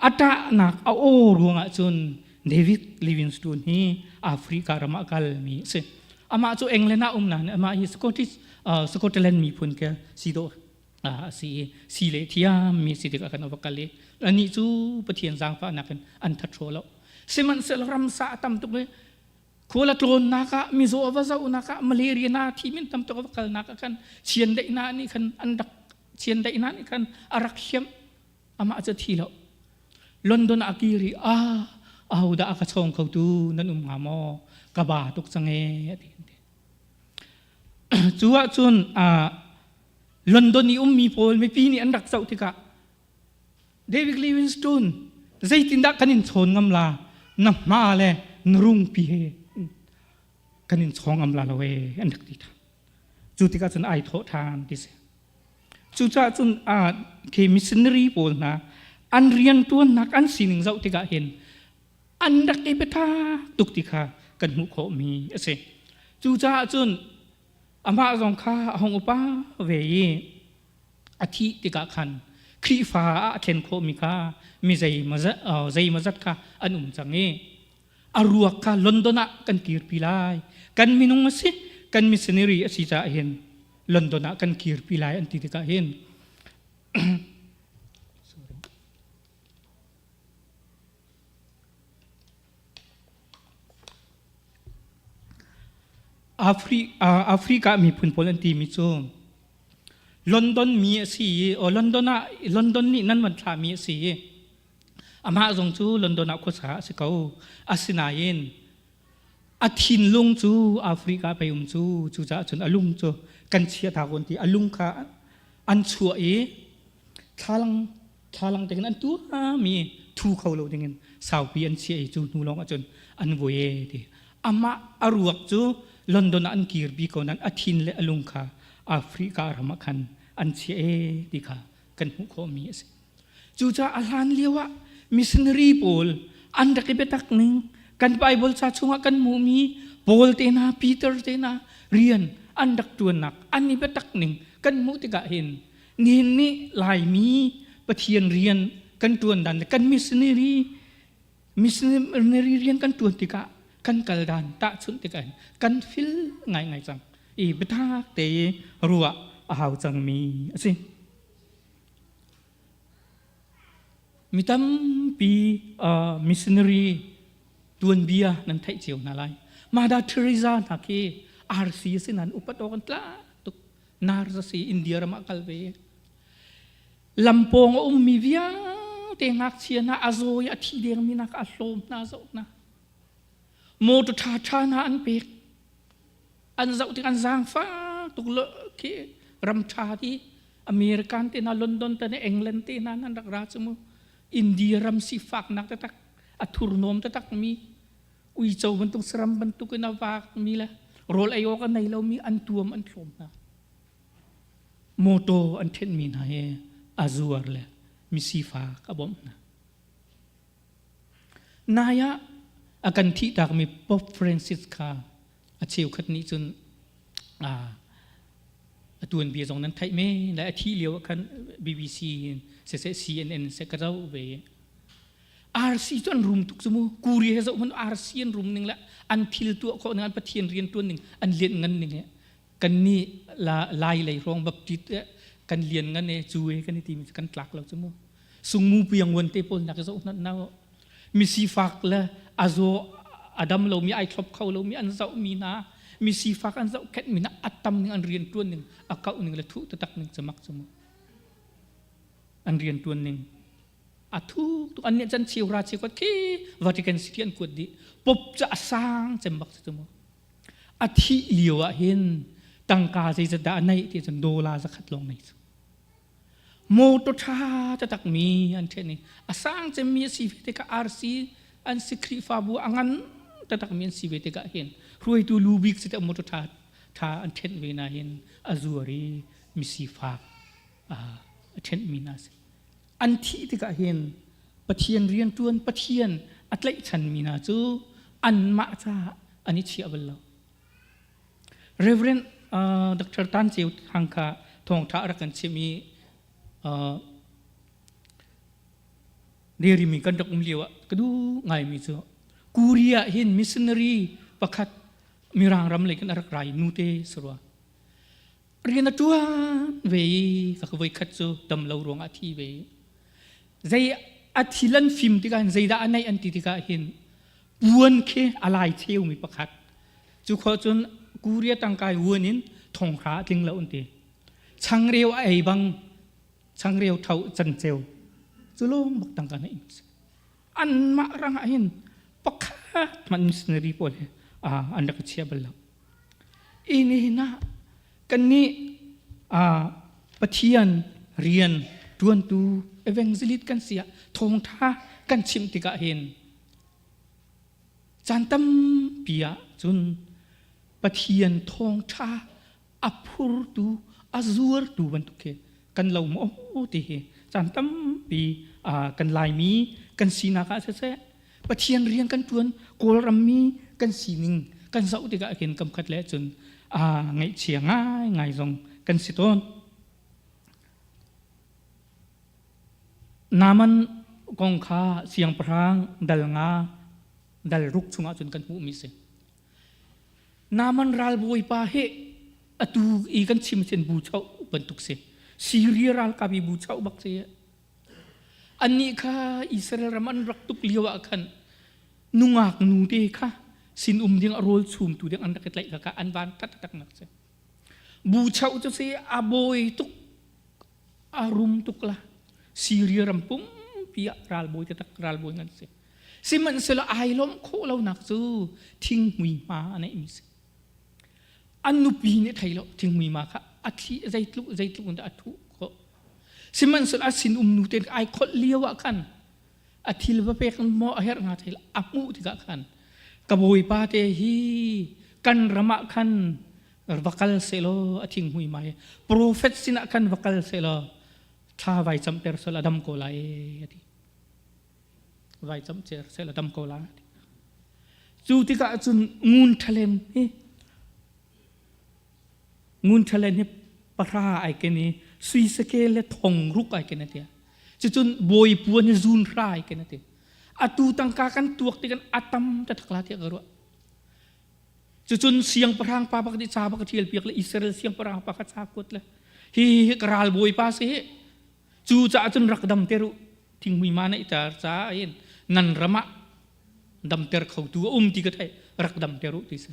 a ṭahnak a aw ruangah cun David Livingstone hi Africa ram ah a kalmi a si. Amah cu England ah um nain amah hi Scottish Scotland miphun ke si dawh a si i si le thiammi si tikah kan va kal i anih cu Pathian zaangfahnak in an that hraw lo. Sihmanhsehlaw ramsa a tam tuk i Khual a tlawnnak ah mizaw a va zohnak ah malaria na thi min tam tuk a va kalnak ah khan chiandeihnak nih khan an rak chiandeihnak nih khan a rak hliamh amah cu thi lo London ah kir i a ahodah a ka chawng kho tu nan um hnga maw ka ba tuk cang ee a ti cu ahcun London i ummi pawl mipi nih an rak zoh tikah David Livingstone zeitindah kan in chawn ngam la na hma le na rungpi he kan in chawng ngam la lo ee an rak ti than cu tikah cun ai thawh than ti si cucaah cun khi missionary pawl hna an riantuannak an sining zoh tikah hin an rak i biatak tuk ti kha kan hmuh khawhmi a si cucaah cun amah zong kha a hung upa ve i a thih tikah khan Khrihfa ah a thlen khawhmi kha mi zeimawzat kha an um cang i a ruak kha London ah kan kirpi lai kan minung a si kan missionary a si caah hin London ah kan kirpi lai an ti tikah hin Africa miphun pawl an timi cu London mi a si i London ah London nih nan van thlahmi a si i amah zong cu London ah khuasa a si ko. Asinain a thinlung cu Africa pei um cu cucaah cun a lung cu kan chia ta kon ti a lung kha an chuah i thlalang thlalang tein an tuahmi thu kho lo dingin saupi an chiah i cu hnu lawng ahcun an vui e ti amah a ruak cu London ah an kirpi ko nain a thin le a lung kha Africa ram ah khan an chiah e ti kha kan hmuh khawhmi a si. Cucaah a hlan lio ah missionary pawl an rak i biatak ning kan Bible ca chungah kan hmuhmi Paul te hna Peter te hna rian an rak ṭuannak an i biatak ning kan hmuh tikah hin nihin ni Laimi Pathian rian kan ṭuan dan le kan missionary missionary rian kan ṭuan tikah kan kal dan tahchunh tikah hin kan fil ngaingai cang i biatak te i ruah a hau cangmi a si. Mi tampi missionary tuanbia nan theih cio hna lai. Mother Teresa hna khi RC si nan upat awk an tla tuk. Nurse a si India ram ah kal ve. Lampawng a ummi vialte ngakchia hna a zaw i a thi dengmi hna kha a hlawm hna zoh hna. Motor ṭha ṭha hna an pek. An zoh tik an zaangfak tuk lo khi ram ṭha ti American te hna London te hna England te hna nan rak ra cu mu. India ram sifaknak taktak a thurhnawm taktak mi uico bantuk saram bantuk in a vaak mi le rawl ei awk a nei lomi an tuam an thlawm hna. Motor an ṭhenhmi hna hi a zuar le misifak a bawmh hna. Nai ah a kan thihtakmi Pope Francis kha a cheukhat nih cun a tuanbia zong nan theih men lai a thih lio ah khan BBC in siseh CNN seh ka zoh ve RC cu an rum tuk cu mu kuri he zoh hmanh RC an rum ning le an thil tuah khawh ning an pathian rian tuan ning an lian ngan ning he kan nih la lai lei hrawng baptist kan lian ngan e cu e kan i timi kan tlak lo cu mu sungmu piang wan te pawl nak zoh hna na mi sifak le azaw adam lomi ai thlop kho lomi an zoh mi hna mi sifak an zoh khet mi hna atam ning an rian tuan ning a kauh ning le thuh tatak ning chamak chumu an rian tuan ning a thu tu an nih chan chiu ra chi kot khi Vatican City an kuat di pop cha asang cem bak chu mu. A thih lio ah hin tangka zeizat dah a neih ti cun dollar zakhat lawng nei cu. Motor ṭha taktak mi an ṭhen i a sang cemmi a si ve tikah RC an si Khrihfabu a ngan taktak mi an si ve tikah hin hruaitu lu bik si te motor ṭha ṭha an ṭhenh ve na hin a zuar i misifak a ṭhenh mi hna si. An thih tikah hin Pathian rianṭuan Pathian a tlaihchan mi hna cu anmah caah an i chiah bal lo. Reverend Dr. Tan Ceu Thang kha thawngṭha a rak kan chimh i Derimi kan rak um lio ah ka duh ngaimi cu Korea hin missionary pakhat Mirang ram lei khin a rak ra i nute sarua rian a ṭuan ve i ka voi khat cu dam lo ruangah a thi ve i zei a thil an fim tikah hin zeidah a neih an ti tikah hin puan khi a lai cheumi pakhat cu khawh cun Korea tangkai vuan in thonghra a tling lo an ti changreu a ei bang changreu tho canceu cu lawng bak tangka na im anmah rangah hin pakhat hmanh missionary pawl hi an rak chia bal lo ini na kannih Pathian rian ṭuantu evangelist kan si ah thawngṭha kan chim tikah hin caan tampi ah cun Pathian thawngṭha a phurtu a zuartu bantuk khi kan lo maw ti hi caan tampi kan Laimi kan sinak ah siseh Pathian rian kan ṭuan Kawlram mi kan sining kan zoh tikah khin kam khat le cun ngaihchia ngaingai zong kan si tawn. Naaman kong kha siangpahrang dal nga dal ruk chungah cun kan hmuhmi si. Naaman ralbawipa hi atu i kan chim cun bu choh bantuk si. Syria ralkap i bu choh bak si. Annih kha Israel ram an rak tuk lio ah khan nungak nu te kha sinum ding a rawl chumtu ding an rak i tlaih kha an van taktak nak si. Bu choh cu si a bawi tuk a rum tuk la Syria ram pumpi ah ralbawi taktak ralbawi ngan si. Sihmanhsehlaw ai lawmh khawh lonak cu thinghmui hma a neihmi si. An nupi nih thei lo thinghmui ma kha a thli zeitluk zeitluk in dah a thuh khawh. Sihmanhsehlaw a sinum nu te ai kholh lio ah khan a thil va pek maw a herh hnga thei lo a hmuh tikah khan ka bawipa te hi kan ram ah khan va kal sehlaw a thinghmui mai profet sinah khan va kal sehlaw thla vai camter sel a dam ko lai a ti. Vai camcer sel a dam ko lai a ti. Cu tikah cun ngun ṭhalen hi ngun ṭhalen hi pahra ai ken i sui sakel le thong ruk ai ken a ti. Cucun bawi puan hi zun hra ai ken a ti. Atu tangka kan tuak ti kan atam ta thak la tiah ka ruah. Cucun siangpahrang pa bak nih ca bak a ṭial piak le Israel siangpahrang pa kha ca kuat le hi hi ka ralbawi pa si hi cu caah cun rak dam ter u thingmui ma neih tar ca in nan ram ah damter khotu a um ti ka theih rak damter u ti si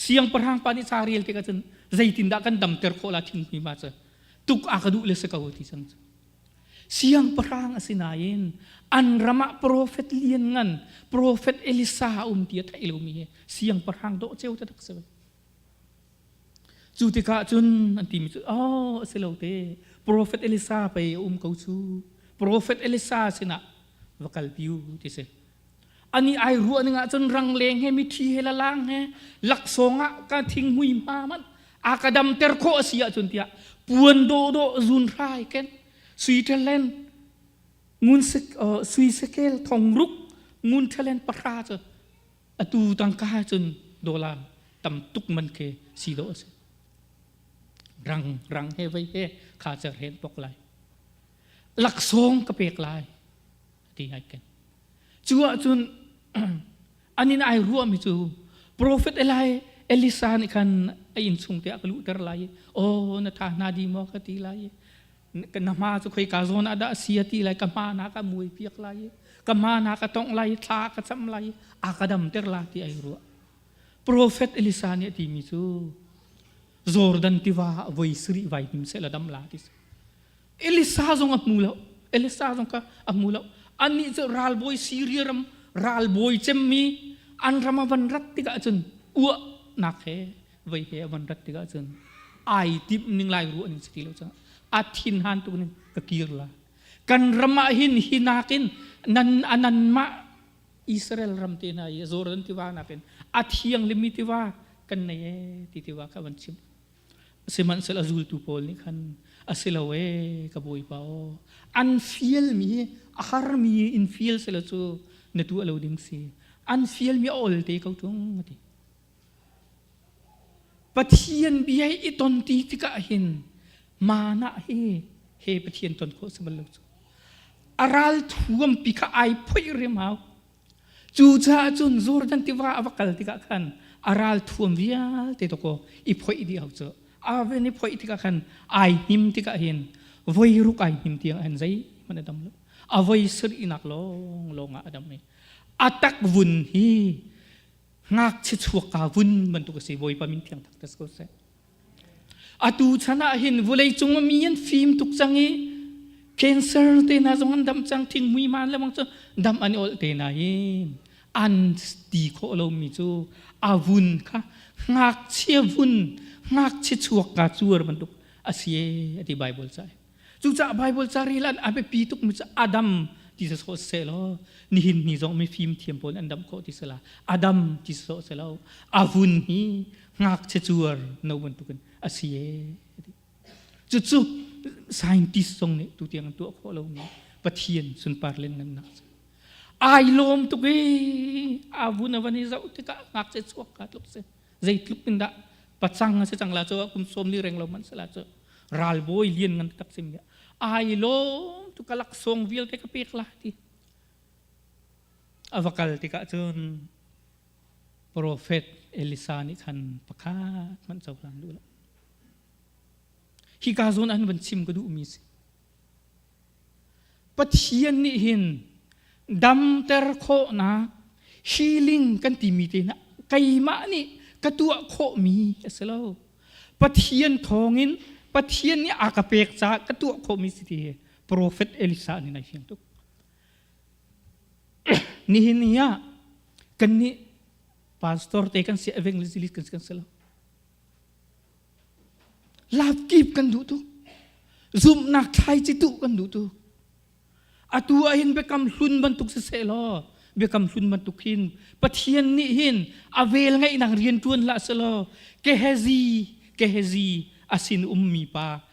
siangpahrang pa nih ca rel tikah cun zeitindah kan damter khawh la thingmui ma cu tuk a ka duh le si ko ti cang cu siangpahrang a si nain an ram ah profet lian ngan profet Elisa a um ti a theih lomi hi siangpahrang dawh ceu taktak si Cu tikah cun an timi cu, oh, a si lo te, Profet Elisa pei a um ko cu. Profet Elisa sinah va kalpi u ti si. Ani ai ruah ning ah cun rangleng he mithi he lalang he laksawng ah ka thinghmui hma man a ka damter khawh a si ahcun tiah puan dawhdawh zun hrai ken sui ṭalen ngun sui sekel thong ruk ngun ṭhalen pahra cu atu tangka cun dollar tam tuk man khi si dawh a si rang rang he vei he kha cer hen pok lai laksawng ka pek lai ti ai ken cu ahcun anin ai ruahmi cu prophet Eli Elisa nih khan a inn chung te ah ka luhter lai i oh na tha hna di maw ka ti lai i na hma cu khoi ka zawn ah dah si a ti lai ka hma na ka muai piak lai i ka hma na ka tongh lai i thla ka cam lai i a ka damter la ti ai ruah Prophet Elisa nih a timi cu Jordan tiva ah voi sarih vai hnim seh la dam la ti si Elisa zong a hmu lo Elisa zong kha a hmu lo annih cu ralbawi Syria ram ralbawi cemmi an ram a van rat tikah cun uahnak he Voi he a van rat tikah cun ai timh ning lai ruah ning si ti lo cang. A thin han tuk ning ka kir la. Kan ram ah hin hi nakin nan anan mah Israel ram te hna i Jordan tiva nakin a thianglimi tiva kan nei e ti tiva kha van chim. Sihmanhsehlaw a zultu pawl nih khan a si lo ee ka bawipa aw an fialmi hi a harmi in fial selaw cu na tuah lo ding si an fialmi a ol te ko ṭung a ti. Pathian bia hi i ton ti tikah hin manah hi he Pathian ton khawh si bal lo cu. A ral thuampi kha ai phoih riam hau. Cucaah cun Jordan tiva a va kal tikah khan a ral thuam vialte dawkaw i phoih dih hau cu. A ven i phoih tikah khan ai hnim tikah hin voi ruk ai hnim tiang hin zeihmanh a dam lo. A voi sarihnak lawnglawng ah a dam i a tak vun hi ngakchia chuak ka vun bantuk a si Bawipa min thiang thak tas ko seh. Atu chan ah hin vulei cung mi an fim tuk cang i cancer te hna zong an dam cang thingmui man le bang cu dam an i olh te na in an ti khawh lomi cu a vun kha ngakchia vun ngakchia chuak ka cuar bantuk a si e ati Bible ca Cucaah Bible ca rel an a biapi tukmi cu Adam ti sawh seh law nihin ni zong mi fim thiam pawl an dam khawh ti sela Adam ti sawh seh law a vun hi ngakchia cuar no bantukin a si e cucu scientist zong nih tutiang an tuah khawh lomi Pathian sunpar len ngannak ai lawm tuk i a vun a van i zoh tikah ngakchia chuak ka tluk si zeitluk in dah pacang a si cang la cu kum sawm li reng lo man sela cu ralbawi lian ngan tak sim ai lawm tu ka laksawng vialte ka pek la ti a va kal tikah cun profet Elisa nih khan pakhat hmanh cohlang duh lo hi ka zawn an van chim ka duhmi si Pathian nih hin damter khawhnak healing kan timi te hna keimah nih ka tuah khawhmi a si lo Pathian thawngin Pathian nih a ka pek caah ka tuah khawhmi si ti hi Prophet Elisa nih nai fiang tuk. Nihin ni ah kannih pastor te kan si evangelist kan si kan si lo. Lap kip kan duh tuk. Zumhnak thlaici tuh kan duh tuk. Atu ah hin biakam hlun bantuk si seh law biakam hlun bantuk hin Pathian nih hin a vel ngeihnak rian ṭuan hlah selaw Gehazi Gehazi a sin ummi pa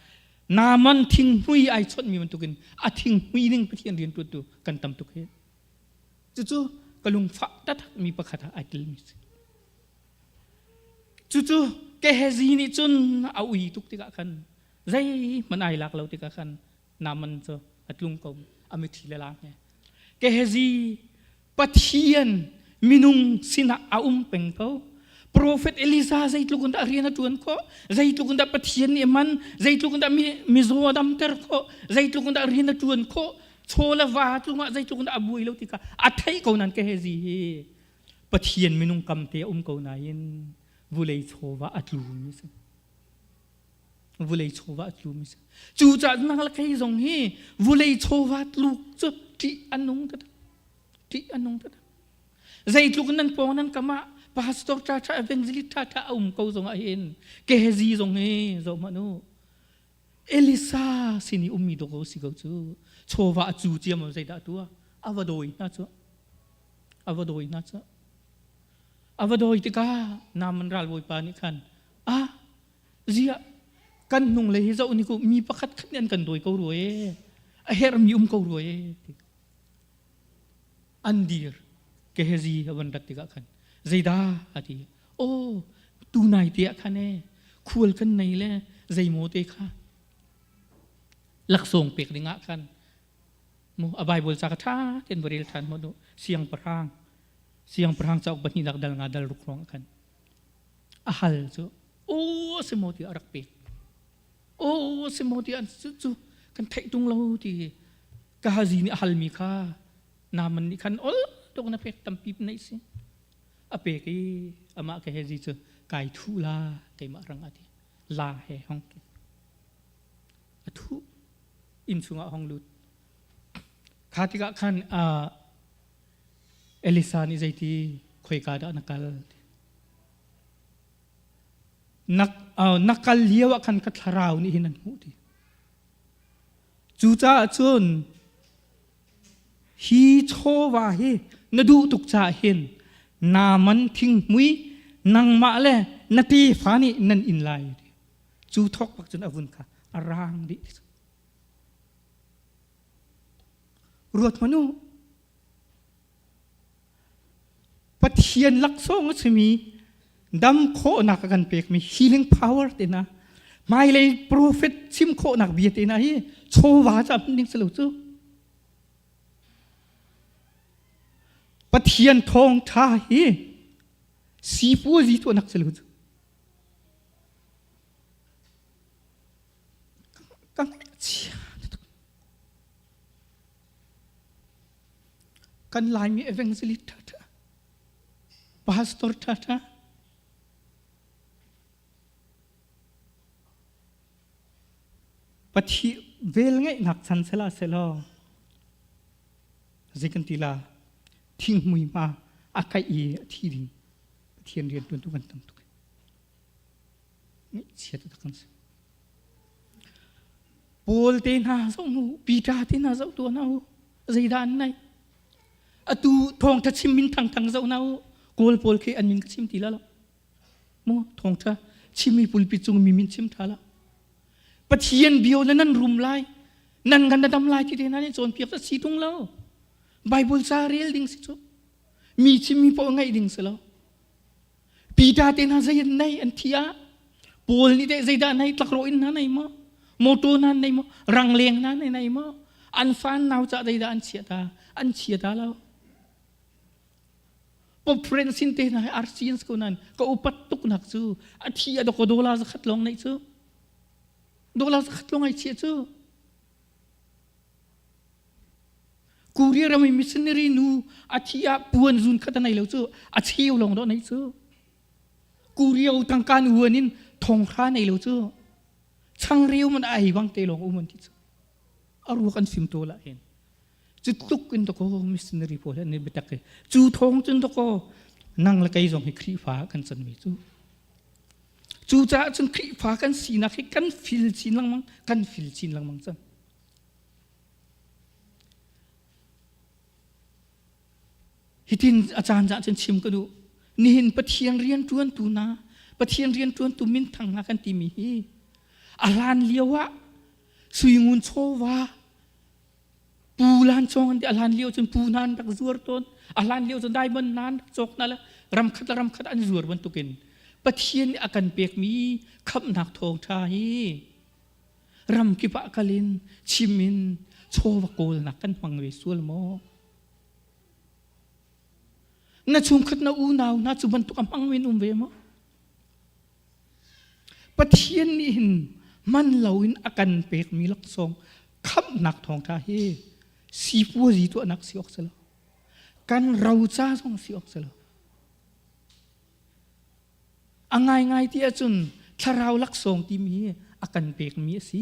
Naaman thinghmui ai chawnhmi bantukin a thinghmui ning Pathian rian ṭuantu kan tam tuk hi. Cucu ka lungfah taktak mi pakhat ah ai telmi si. Cucu Gehazi nih cun a ui tuk tikah khan zeihmanh ai lak lo tikah khan Naaman cu a tlung ko a mitthli le lang he Gehazi Pathian minung sinah a um peng ko Prophet Elisa zeitluk in dah rian a ṭuan khawh zeitluk in dah Pathian nih a man zeitluk in dah mizaw a damter khawh zeitluk in dah rian a ṭuan khawh chaw le va cungah zeitluk in dah a buai lo ti kha a theih ko nan Gehazi hi Pathian minung kam te a um ko nain vulei chawva a tlumi a si vulei chawva a tlumi si cucaah nang le kei zong hi vulei chawva tluk cu ṭih a nung taktak ṭih a nung taktak zeitluk nan pawng nan kam ah pastor ṭha ṭha evangelist ṭha ṭha a um ko zong ah hin Gehazi zong hi zoh hmanh u Elisa sin i ummi dawk si ko cu chawva a cu ciam zeidah tuah a va dawi hna cu a va dawi hna cu a va dawi tikah Naaman ralbawipa nih khan ah ziah kan hnung lei hi zoh ni ku mi pakhat khat nih an kan dawi ko rua e a herhmi um ko rua e ti an dir Gehazi a van rat tikah khan zeidah a ti oh tu nai te ah khan e khual kan nei le zeimaw te kha laksawng pek dingah khan mu a Bible ca ka ṭha ten va rel ṭhan mu siangpahrang siangpahrang cauk pahnihnak dal nga dal ruk ruang khan a hal cu aw si maw ti a rak pek aw si maw ti an cu cu kan theih tung lo ti ka hazi nih a halmi kha naman nih khan ol tuk na pek tampi nei si a pek i amah ka hezi cu kai thu la keimah rang ati la he hong a thu inn chungah hong lut kha tikah khan Elisa nih zeiti khoika dah na kal? Na, na kal lio ah khan ka thlarau nih hin an hmuh ti. Cucaah cun hi chawva hi na duh tuk caah hin naa man thinghmui nangmah le na tefa nih nan in lai. Cu thawk bak cun a vun kha a rang dih. Ruat hmanh u. Pathian laksawng a simi dam khawhnak a kan pekmi healing power te hna hmailei prophet chim khawhnak bia te hna hi chawva ca hman ding si lo cu. Pathian thawngtha hi sipuazi tuahnak si lo cu. Ka ngaihchia Kan Laimi evangelist ṭhaṭha, pastor ṭhaṭha, Pathi vel ngeihnak chan sela selaw zei kan ti la thinghmui hma a kaih i a thi ding Pathian rian tuan tu kan tam tuk. Ngaihchia taktak kan si. Paul te hna zoh nu, Peter te hna zoh tuah hna u. Zeidah an nei? Atu thawngtha chim min thangthang zoh hna u. Kawl pawl khi an min ka chim ti la lo. Mu thawngtha chimi pulpit cung mi min chim tha la. Pathian bio le nan rum lai, nan ngan na dam lai ti te hna nih cawnpiak sa si tung lo. Bible ca rel ding si cu. Mi chimmi paoh ngaih ding si lo. Peter te hna zei an nei an thi ah Paul nih teh zeidah nei tlakrawh in hna nei maw motor hna nei maw rangleng hna nei nei maw an fan nau cah zeidah an chia ta an chia ta lo Pope Francis te hna hi RCN ko nan ka upat tuk nak cu a thi a doko dola zakhat long nei cu dola zakhat long ai chia cu Korea ram i missionary nu a thi ah puan zun khat a nei lo cu a cheu lawng dawh nei cu. Korea tangka nu huan in thonghra nei lo cu. Changreu man ai bang te lawng um an ti cu. A ruak an fim to la hin. Cu tluk in doko missionary pawl an biatak i cu thong cun doko nang le kei zong hi Khrihfa kan can mi cu. Cu caah cun Khrihfa kan sinak hi kan fil chin lengmang kan fil chin lengmang cang. Hitin a caan caan cun chim ka duh. Nihin Pathian rianṭuantu hna, Pathian rianṭuantu minthang hna kan timi hi a hlan lio ah suingun chawva pu lan cawng an ti a hlan lio cun pu hna an rak zuar tawn a hlan lio cun diamond hna an rak cawk hna le ramkhat le ramkhat an zuar bantukin Pathian nih a kan pekmi khamhnak thawngṭha hi Ramkip ah kal in chim in chawva kawlnak kan hmang ve sual maw? Na chungkhat na unau hna cu bantuk a hmang men um ve maw? Pathian nih hin man loin a kan pekmi laksawng khamhnak thawngṭha hi sipuazi tuahnak si awk si lo. Kan roca zong si awk si lo. A ngaingai ti ahcun thlarau laksawng timi hi a kan pekmi a si.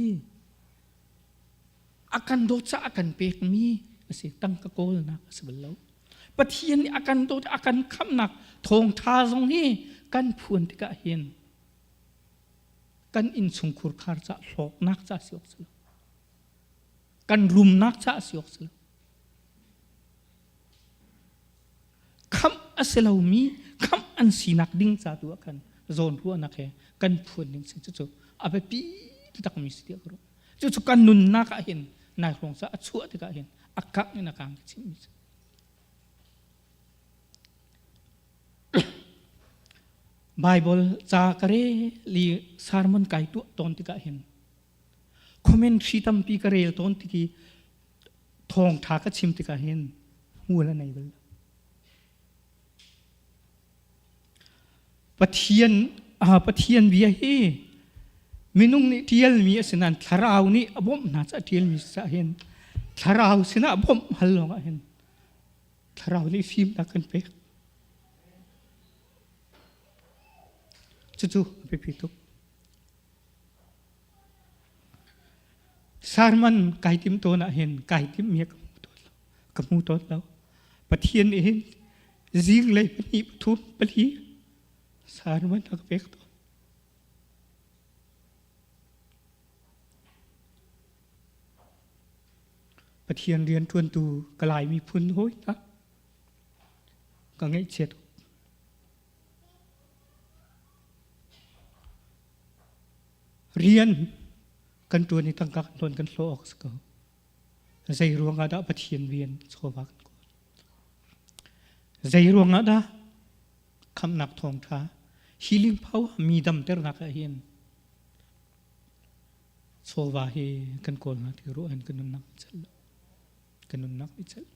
A kan dawt caah a kan pekmi a si. Tangka kawlnak a si bal lo. Pathian nih a kan dawt, a kan khamhnak thawngṭha zong hi kan phuan tikah hin kan innchungkhur khar caah hlawknak ca si awk si lo. Kan rumnak caah si awk si lo. Khamh a si lomi khamh an sinak ding ca tu ah khan zawnruahnak he kan phuan ding si cucu a biapi takmi si tiah ka ruah. Cucu kan nunnak ah hin nai hrawng ca a chuah tikah hin a kangh in a kang ka chimmi si. Bible ca ka rel i sermon kai tuah tawn tikah hin commentary tampi ka rel tawn tik i thawngṭha ka chim tikah hin hmual a nei bal lo. Pathian Pathian bia hi minung nih ṭialmi a si nain thlarau nih a bawmh hna caah ṭialmi si caah hin thlarau sinah bawmh hal lawngah hin thlarau nih fimnak kan pek. Cucu a biapi tuk. Sermon kai tim tawn ah hin kai timmi ka hmu tawn lo. Ka hmu tawn lo. Pathian nih hin zinglei pahnih pathum pali sermon a ka pek tawn. Pathian rianṭuantu ka Lai miphun hawi hna ka ngaihchiat. Rian kan ṭuan i tangka kan hlawn kan hlawh awk si ko. Zei ruangah dah Pathian rian chawva kan kawl? Zei ruangah dah khamhnak thawngṭha healing power mi damternak ah hin chawva hi kan kawl hna ti ruah in kan nunnak i celh lo. Kan nunnak i celh.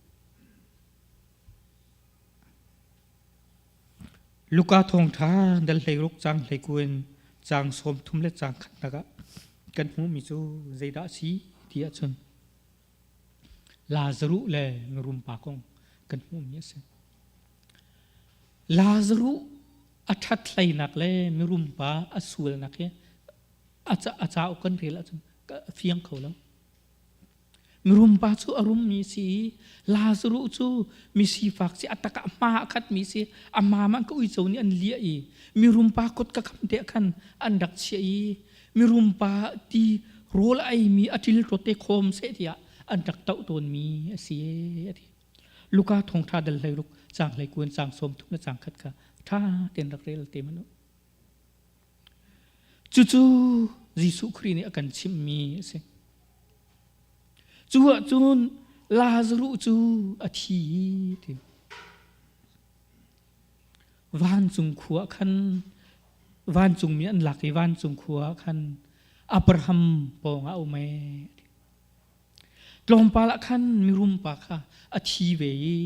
Luka thawngṭha dal 16 caang 19 in caang 30 le caang khatnak ah kan hmuhmi cu zeidah a si ti ahcun Lazaruh le mirum pa kong kan hmuhmi a si. Lazaruh a ṭhat hleinak le mirum pa a sualnak hi a cauk kan rel ahcun a fiang kho lo. Mirum pa cu a rummi si i Lazaruh cu mi sifak si a tak ah hma a khatmi si a mam an ka uico nih an liah i mirum pa kut ka kham te khan an rak chiah i mirum pa ti rawl a eimi a ṭil te khawm seh tiah an rak toh tawnmi a si a ti. Luka thawngṭha dal 16 caang 21 caang 30 le caang khat kha ṭha tein rak rel te hmanh u. Cucu Jesuh Khrih nih a kan chimhmi a si. Cu ahcun Lazaruh cu a thi ti. Vancung khua khan vancungmi an lak i vancung khua khan Abraham pawngah a um ee. Tlawmpal ah khan mirum pa kha a thi ve i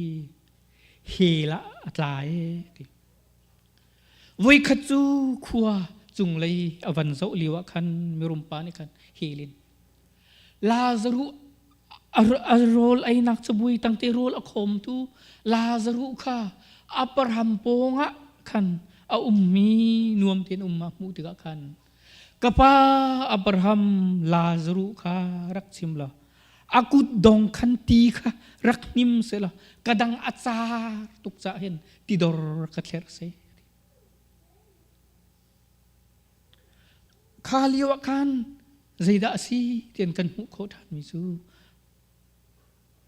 hell ah a tla ee ti. Voikhat cu khua cunglei a van zoh lio ah khan mirum pa nih khan hel in Lazaruh a rawl einak cabuai tangte rawl a khawmtu Lazaruh kha Abraham pawngah khan a ummi nuam tein um a hmuh tikah khan ka pa Abraham Lazaruh kha rak chim law a kut dong khan ti kha rak hnim selaw ka dang a car tuk cah hin tidor ka thler seh. Kha lio ah khan zeidah a si tian kan hmuh khawh ṭhanmi cu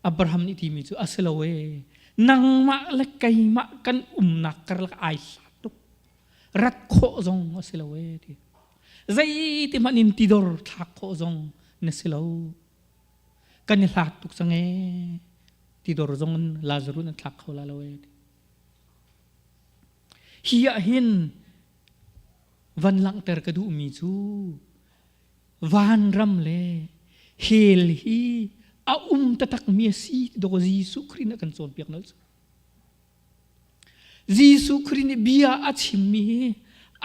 Abraham nih timi cu a si lo ee nangmah le keimah kan umnak karlak ai hlat tuk rat khawh zong a si lo ee ti zeiti hmanh in tidor thlak khawh zong na si lo kan i hlat tuk cang ee tidor zong in Lazarus nan thlak kho la lo ee hi ah hin van langhter ka duhmi cu vanram le hell hi a um taktak mi a si ti dawh Jesuh Khrih nih a kan cawnpiak nal cu Jesuh Khrih nih bia a chimmi hi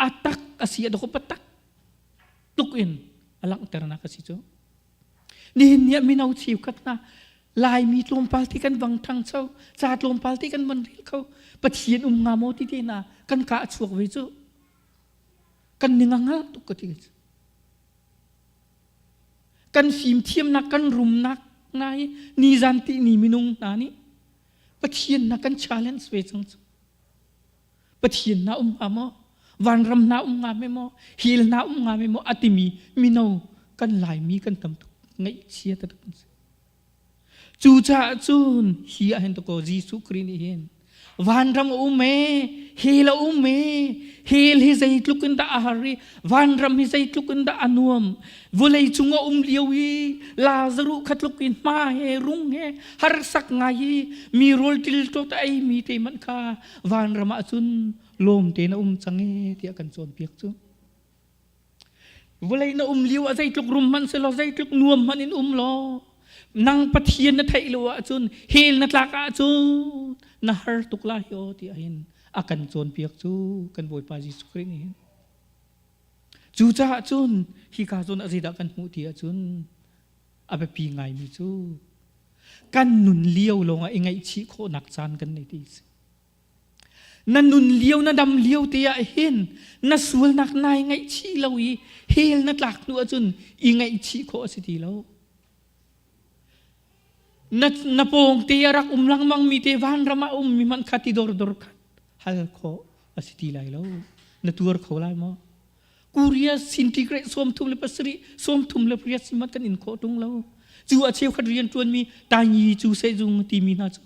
a tak a si a dawh tak tuk in a langhternak a si cu Nihin ni ah mino cheukhat hna Laimi tlawmpal te kan vang ṭhangcho, ca tlawmpal te kan van rel kho. Pathian um hnga maw ti te hna kan ka a chuak ve cu. Kan ning a hngal tuk ka ti. Kan fimthiamnak, kan rumnak hna hi nizan ti ni minung hna nih Pathian na kan challenge ve cang cu. Pathian na um hnga maw? Vanram na um hnga me maw? Hell na um hnga me maw? A timi mino kan Laimi kan tam tuk ngaihchia taktak kan si. Cucaah cun hi ah hin ko Jesuh Khrih nih hin vanram a um ee, hell a um ee, hell hi zeitluk in dah a har i vanram hi zeitluk in dah a nuam. Vawlei cung a um lio i Lazaruh kha tluk in hma he rung he harsak ngai i mi rawl ṭilṭawt a eimi te hmanh kha vanram ah cun lawm tein a um cang ee tiah kan cawnpiak cu. Vawlei na um lio ah zeitluk rum hmanh selaw zeitluk nuam hmanh in um law nang Pathian na theih lo ahcun hell na tlak ahcun na har tuk lai aw tiah hin a kan cawnpiak cu kan Bawipa Jesuh Khrih nih hin. Cucaah cun hika zawn ah zeidah kan hmuh ti ahcun a biapi ngaimi cu kan nun lio lawngah i ngaihchih khawhnak caan kan nei ti si. Na nun lio na dam lio te ah hin na sualnak nai ngaihchih lo i hell na tlak hnu ahcun i ngaihchih khawh a si ti lo. Na, na pawng te a rak um lengmang mi te vanram ah um mi hmanh kha ti dordor khat hal khawh a si ti lai lo. Na tuar kho lai maw? Korea centigrade 37 38 si man kan in khawh tung lo. Cu a cheukhat rian ṭuanmi tainyi cu sehzung timi hna cu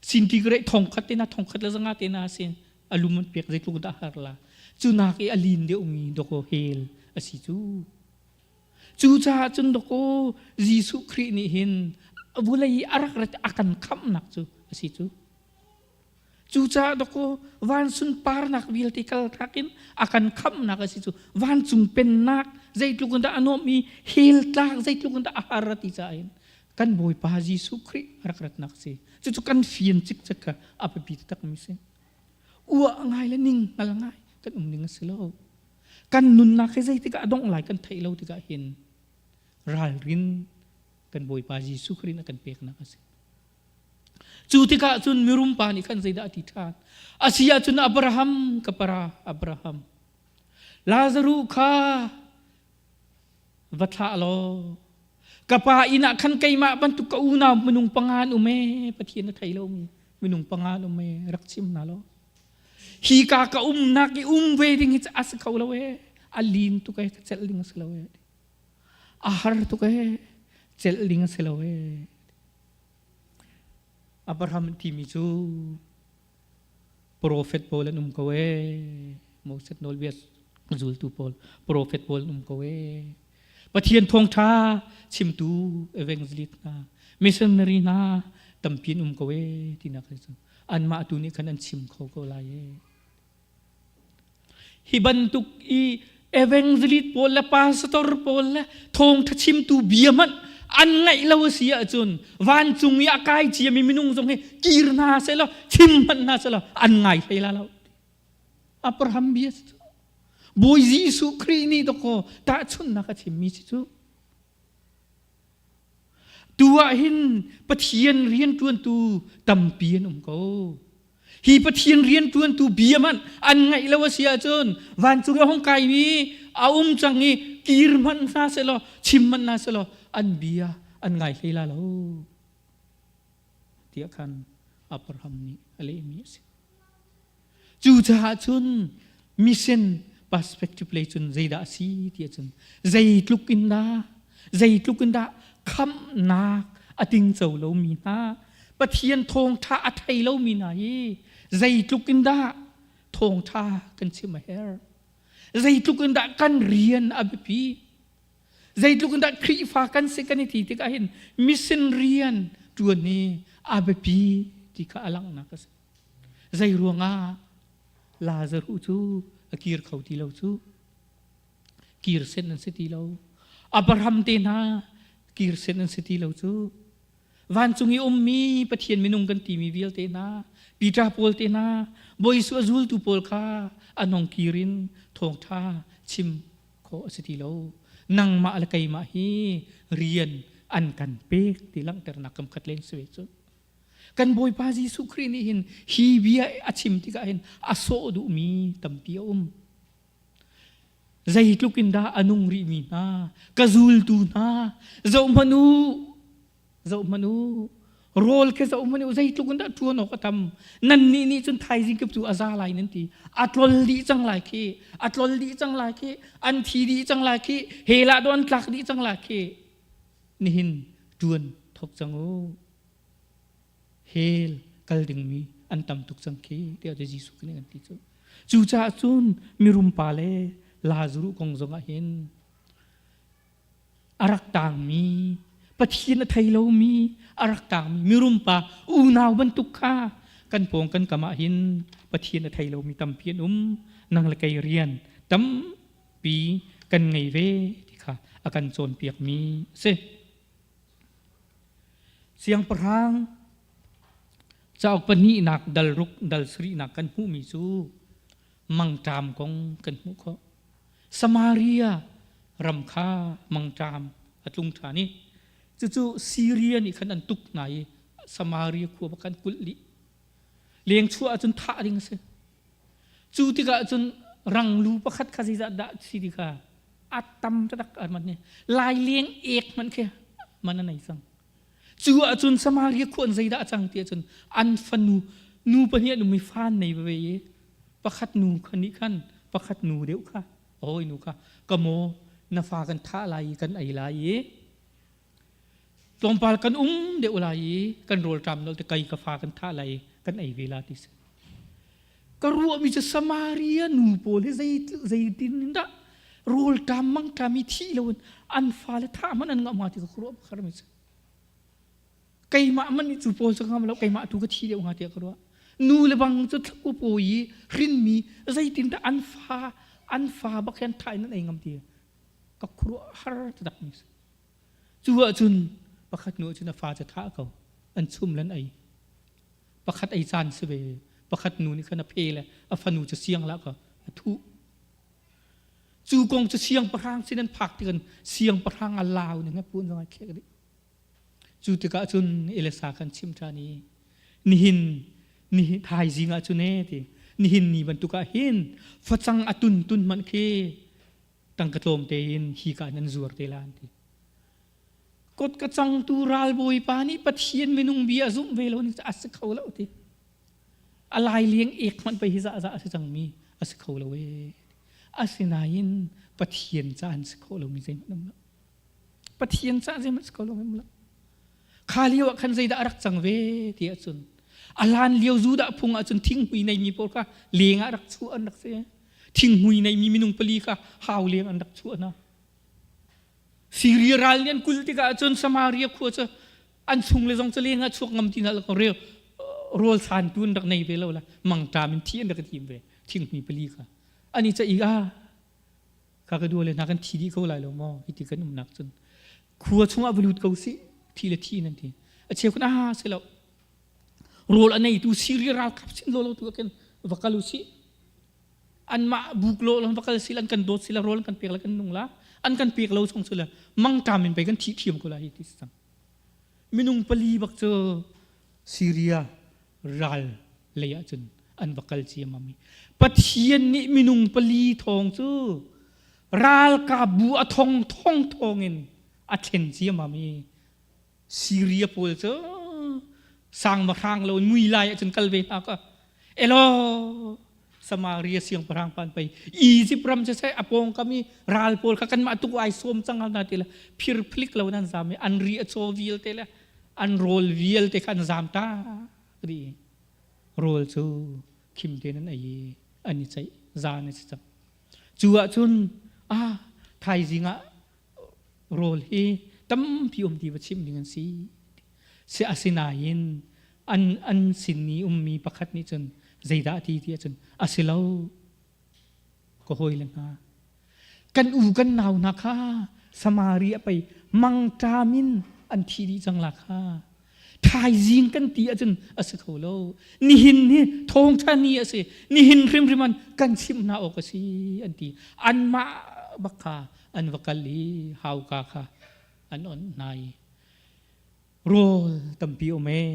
centigrade thongkhat te na thongkhat le zanga te na sin alum an pek zeitluk dah har la. Cu nak i a lin deuhmi doko hell a si cu. Cucaah cun dakaw Jesuh Khrih nih hin vulei i a rak rat a kan khamhnak cu a si cu. Cucaah dakaw van sunparnak vialte kaltak in a kan khamhnak a si cu. Vancung pennak zeitluk in dah a nuamh i hell tlak zeitluk in dah a har a ti caah hin kan Bawipa Jesuh Khrih a rak ratnak a si. Cucu kan fian cikcek kha a biapi takmi si. Uah ngai le ning hngal ngai kan um ding a si lo. Kan nunnak hi zeitikah a dongh lai kan theih lo tikah hin ralrin kan Bawipa Jesuh Khrih nih a kan peknak a si. Cu tikah cun mirum pa nih khan zeidah a ti ṭhan? A si ahcun Abraham ka para Abraham Lazaruh kha va thlah law ka pa inn ah khan keimah bantuk ka unau minung panga an um ee Pathian a thei lomi minung panga an um ee rak chim hna law hi ka ka umnak i um ve ding hi a si kho lo ee a lin tuk ee ka celh ding a si lo ee a har tuk ee celh ding a si lo ee Abraham timi cu profet pawl an um ko ee Moses nawlbia zultu pawl profet pawl an um ko ee Pathian thawngṭha chimtu evangelist hna missionary hna tampi an um ko ee tinak cu anmah tu nih khan an chim kho ko lai ee hi bantuk i evangelist pawl le pastor pawl le thawngṭha chimtu bia hmanh an ngaih lo a si ahcun vancung i a kai ciami minung zong hi kir hna sehlaw chim hmanh hna sehlaw an ngai hlei la lo Abraham bia cu Bawi Jesuh Khrih nih dawkaw tahchunhnak a chimmi si cu Tu ah hin Pathian rianṭuantu tampi an um ko. Hi Pathian rianṭuantu bia hmanh an ngaih lo a si ahcun vancung i hong kaimi a um cang i kir hmanh hna sehlaw chim hmanh hna sehlaw an bia an ngai hlei la lo tiah khan Abraham nih a lehmi a si. Cucaah cun mission perspective lei cun zeidah a si ti ahcun zeitluk in dah zeitluk in dah khamhnak a tingco lomi hna Pathian thawngṭha a thei lomi hna hi zeitluk in dah thawngṭha kan chim a herh zeitluk in dah kan rian a biapi zeitluk in dah Khrihfa kan si kan i ti tikah hin mission rian ṭuan hi a biapi ti kha a langhnak a si Zei ruangah Lazaruh cu a kir kho ti lo cu? Kir sen an si ti lo. Abraham te hna kir sen an si ti lo cu. Vancung i ummi Pathian minung kan timi vialte hna, Peter pawl te hna, Bawi Jesuh a zultu pawl kha an hong kir in thawngṭha chim khawh a si ti lo. Nangmah le keimah hi rian an kan pek ti langhternak kam khat len si ve cu. Kan Bawipa Jesuh Khrih nih hin hi bia a chim tikah hin a sawh duhmi tampi a um. Zeitluk in dah a nung rihmi hna, ka zultu hna, zoh hmanh u, zoh hmanh u, rawl khi zoh hmanh u, zeitluk in dah ṭuan awk a tam. Nannih nih cun thaizing kip cu a za lai nan ti. A tlol dih cang lai khi, a tlol dih cang lai khi, an thi dih cang lai khi, hell ah an tlak dih cang lai khi. Nihin ṭuan thok cang u. Hell kal dingmi an tam tuk cang khi tiah Jesuh nih an ti cu. Cucaah cun mirum pa le Lazaruh kong zongah hin a rak tangmi Pathian a thei lomi a rak tangmi mirum pa unau bantuk kha kan pawng kan kam ah hin Pathian a thei lomi tampi an um nang le kei rian tampi kan ngei ve ti kha a kan cawnpiakmi a si. Siangpahrang cauk pahnihnak dal ruk dal sarihnak kan hmuhmi cu mangṭam kong kan hmuh khawh. Samaria ram kha mangṭam a tlung ṭhan i cucu Siria nih khan an tuk hna i Samaria khua bak khan kulh dih. Leng chuah ahcun thah ding a si. Cu tikah cun ranglu pakhat kha zeizah dah si ti kha a tam taktak a man ni lai leng ek hmanh khi man a nei cang. Cu ahcun Samaria khua an zeidah a cang ti ahcun an fanu nu pahnih an um i fa an nei veve i pakhat nu kha nih khan pakhat nu deuh kha a hawinu kha ka maw na fa kan thah lai i kan ei lai i. Tlawmpal kan um deuh lai i kan rawlṭam lo te kai ka fa kan thah lai i kan ei ve la ti si. Ka ruahmi cu Samaria nu pawl hi zeitin in dah rawlṭam mangṭam i thi loin an fale thah hmanh an ngah hnga ti ka ruah kharmi cu. Keimah man nih cu pawl cu ngam lo keimah tu ka thi deuh hnga tiah ka ruah. Nu le bang cu thlaku pawi i hrinmi zeitin dah an fa an fa bak hian thah in an ei ngam ti ka khuaruah har taktak mi si. Cu ahcun pakhat nu ahcun a fa cu thah ko an chum lan ei. Pakhat ei caan si ve pakhat nu nih khan a phe le a fanu cu siang lah ka a thuh. Cu kong cu siangpahrang sin an phak tikhan siangpahrang a lau ning a pun zong ai thlek dih. Cu tikah cun Elisa kan chim ṭhan i nihin nihin thaizing ah cun ee ti nihin ni bantuk ah hin facang a tun tun hmanh khi tangka tlawm tein hi ka nan zuar te la an ti. Kot ka cangtu ralbawipa nih Pathian minung bia a zumh ve lo ning a si kho lo ti. A lai leng ek hmanh pei hi za za a si cangmi a si kho lo ee. Asinain Pathian ca an si kho lomi zeihmanh um lo. Pathian cah zeihmanh si ko lo lo. Kha lio ah khan zeidah a rak cang ve ti ahcun a hlan lio Judah phung ahcun thinghmui neimi pawl kha leng ah rak chuah an rak si. Thinghmui neimi minung pali kha hau leng an rak chuah hna. Siria ral nih an kulh tikah cun Samaria khua cu an chung le zong cu leng ah chuak ngam ti hna lo rel rawl san tu an rak nei ve lo la mangṭam in thi an rak i tim ve thinghmui pali kha ani ca i ah Ka ka dua le hna kan thi dih ko lai lo maw hi ti kan umnak cun khua chungah va lut ko sih thi le thi nan ti a cheu kun ah si lo rawl a neitu Syria ralkap sin lo lo tu khin va kal u sih anmah buk lo va kal sil an kan dawt sila rawl an kan pek la kan nung la an kan pek lo chung sila mangṭam in pei kan thi thiam ko lai hi ti si cang minung pali bak cu Syria ral lei ah cun an va kal ciammam i Pathian nih minung pali thawng cu ralkapbu a thong thong thawng in a thlen ciammam i Syria pawl cu sangmahrang lo in mui lai ah cun kal ve hna ka elo Samaria siangpahrang pan pei Egypt ram siseh a pawngkam i ral pawl kha kanmah tuk ai sawm cang na ti le phir phlik lo nan zam i an ri a chaw vialte le an rawl vialte kha an zam ta ri rawl cu khim tein an ei i an i ceih zan a si cang cu ahcun ah thaizing ah rawl hi tampi um ti va chim ding an si si asinain an an sin i ummi pakhat nih cun zeidah ti ti ahcun a si lo ka hawile hna kan u kan nau hna kha Samaria pei mangṭam in an thi dih cang la kha thaizing kan ti ahcun a si kho lo nihin hi thawngṭha ni a si nihin hrimhrim an kan chimh hna awk a si an ti anmah bak kha an va kal i hauka kha an onh hna i rawl tampi um ee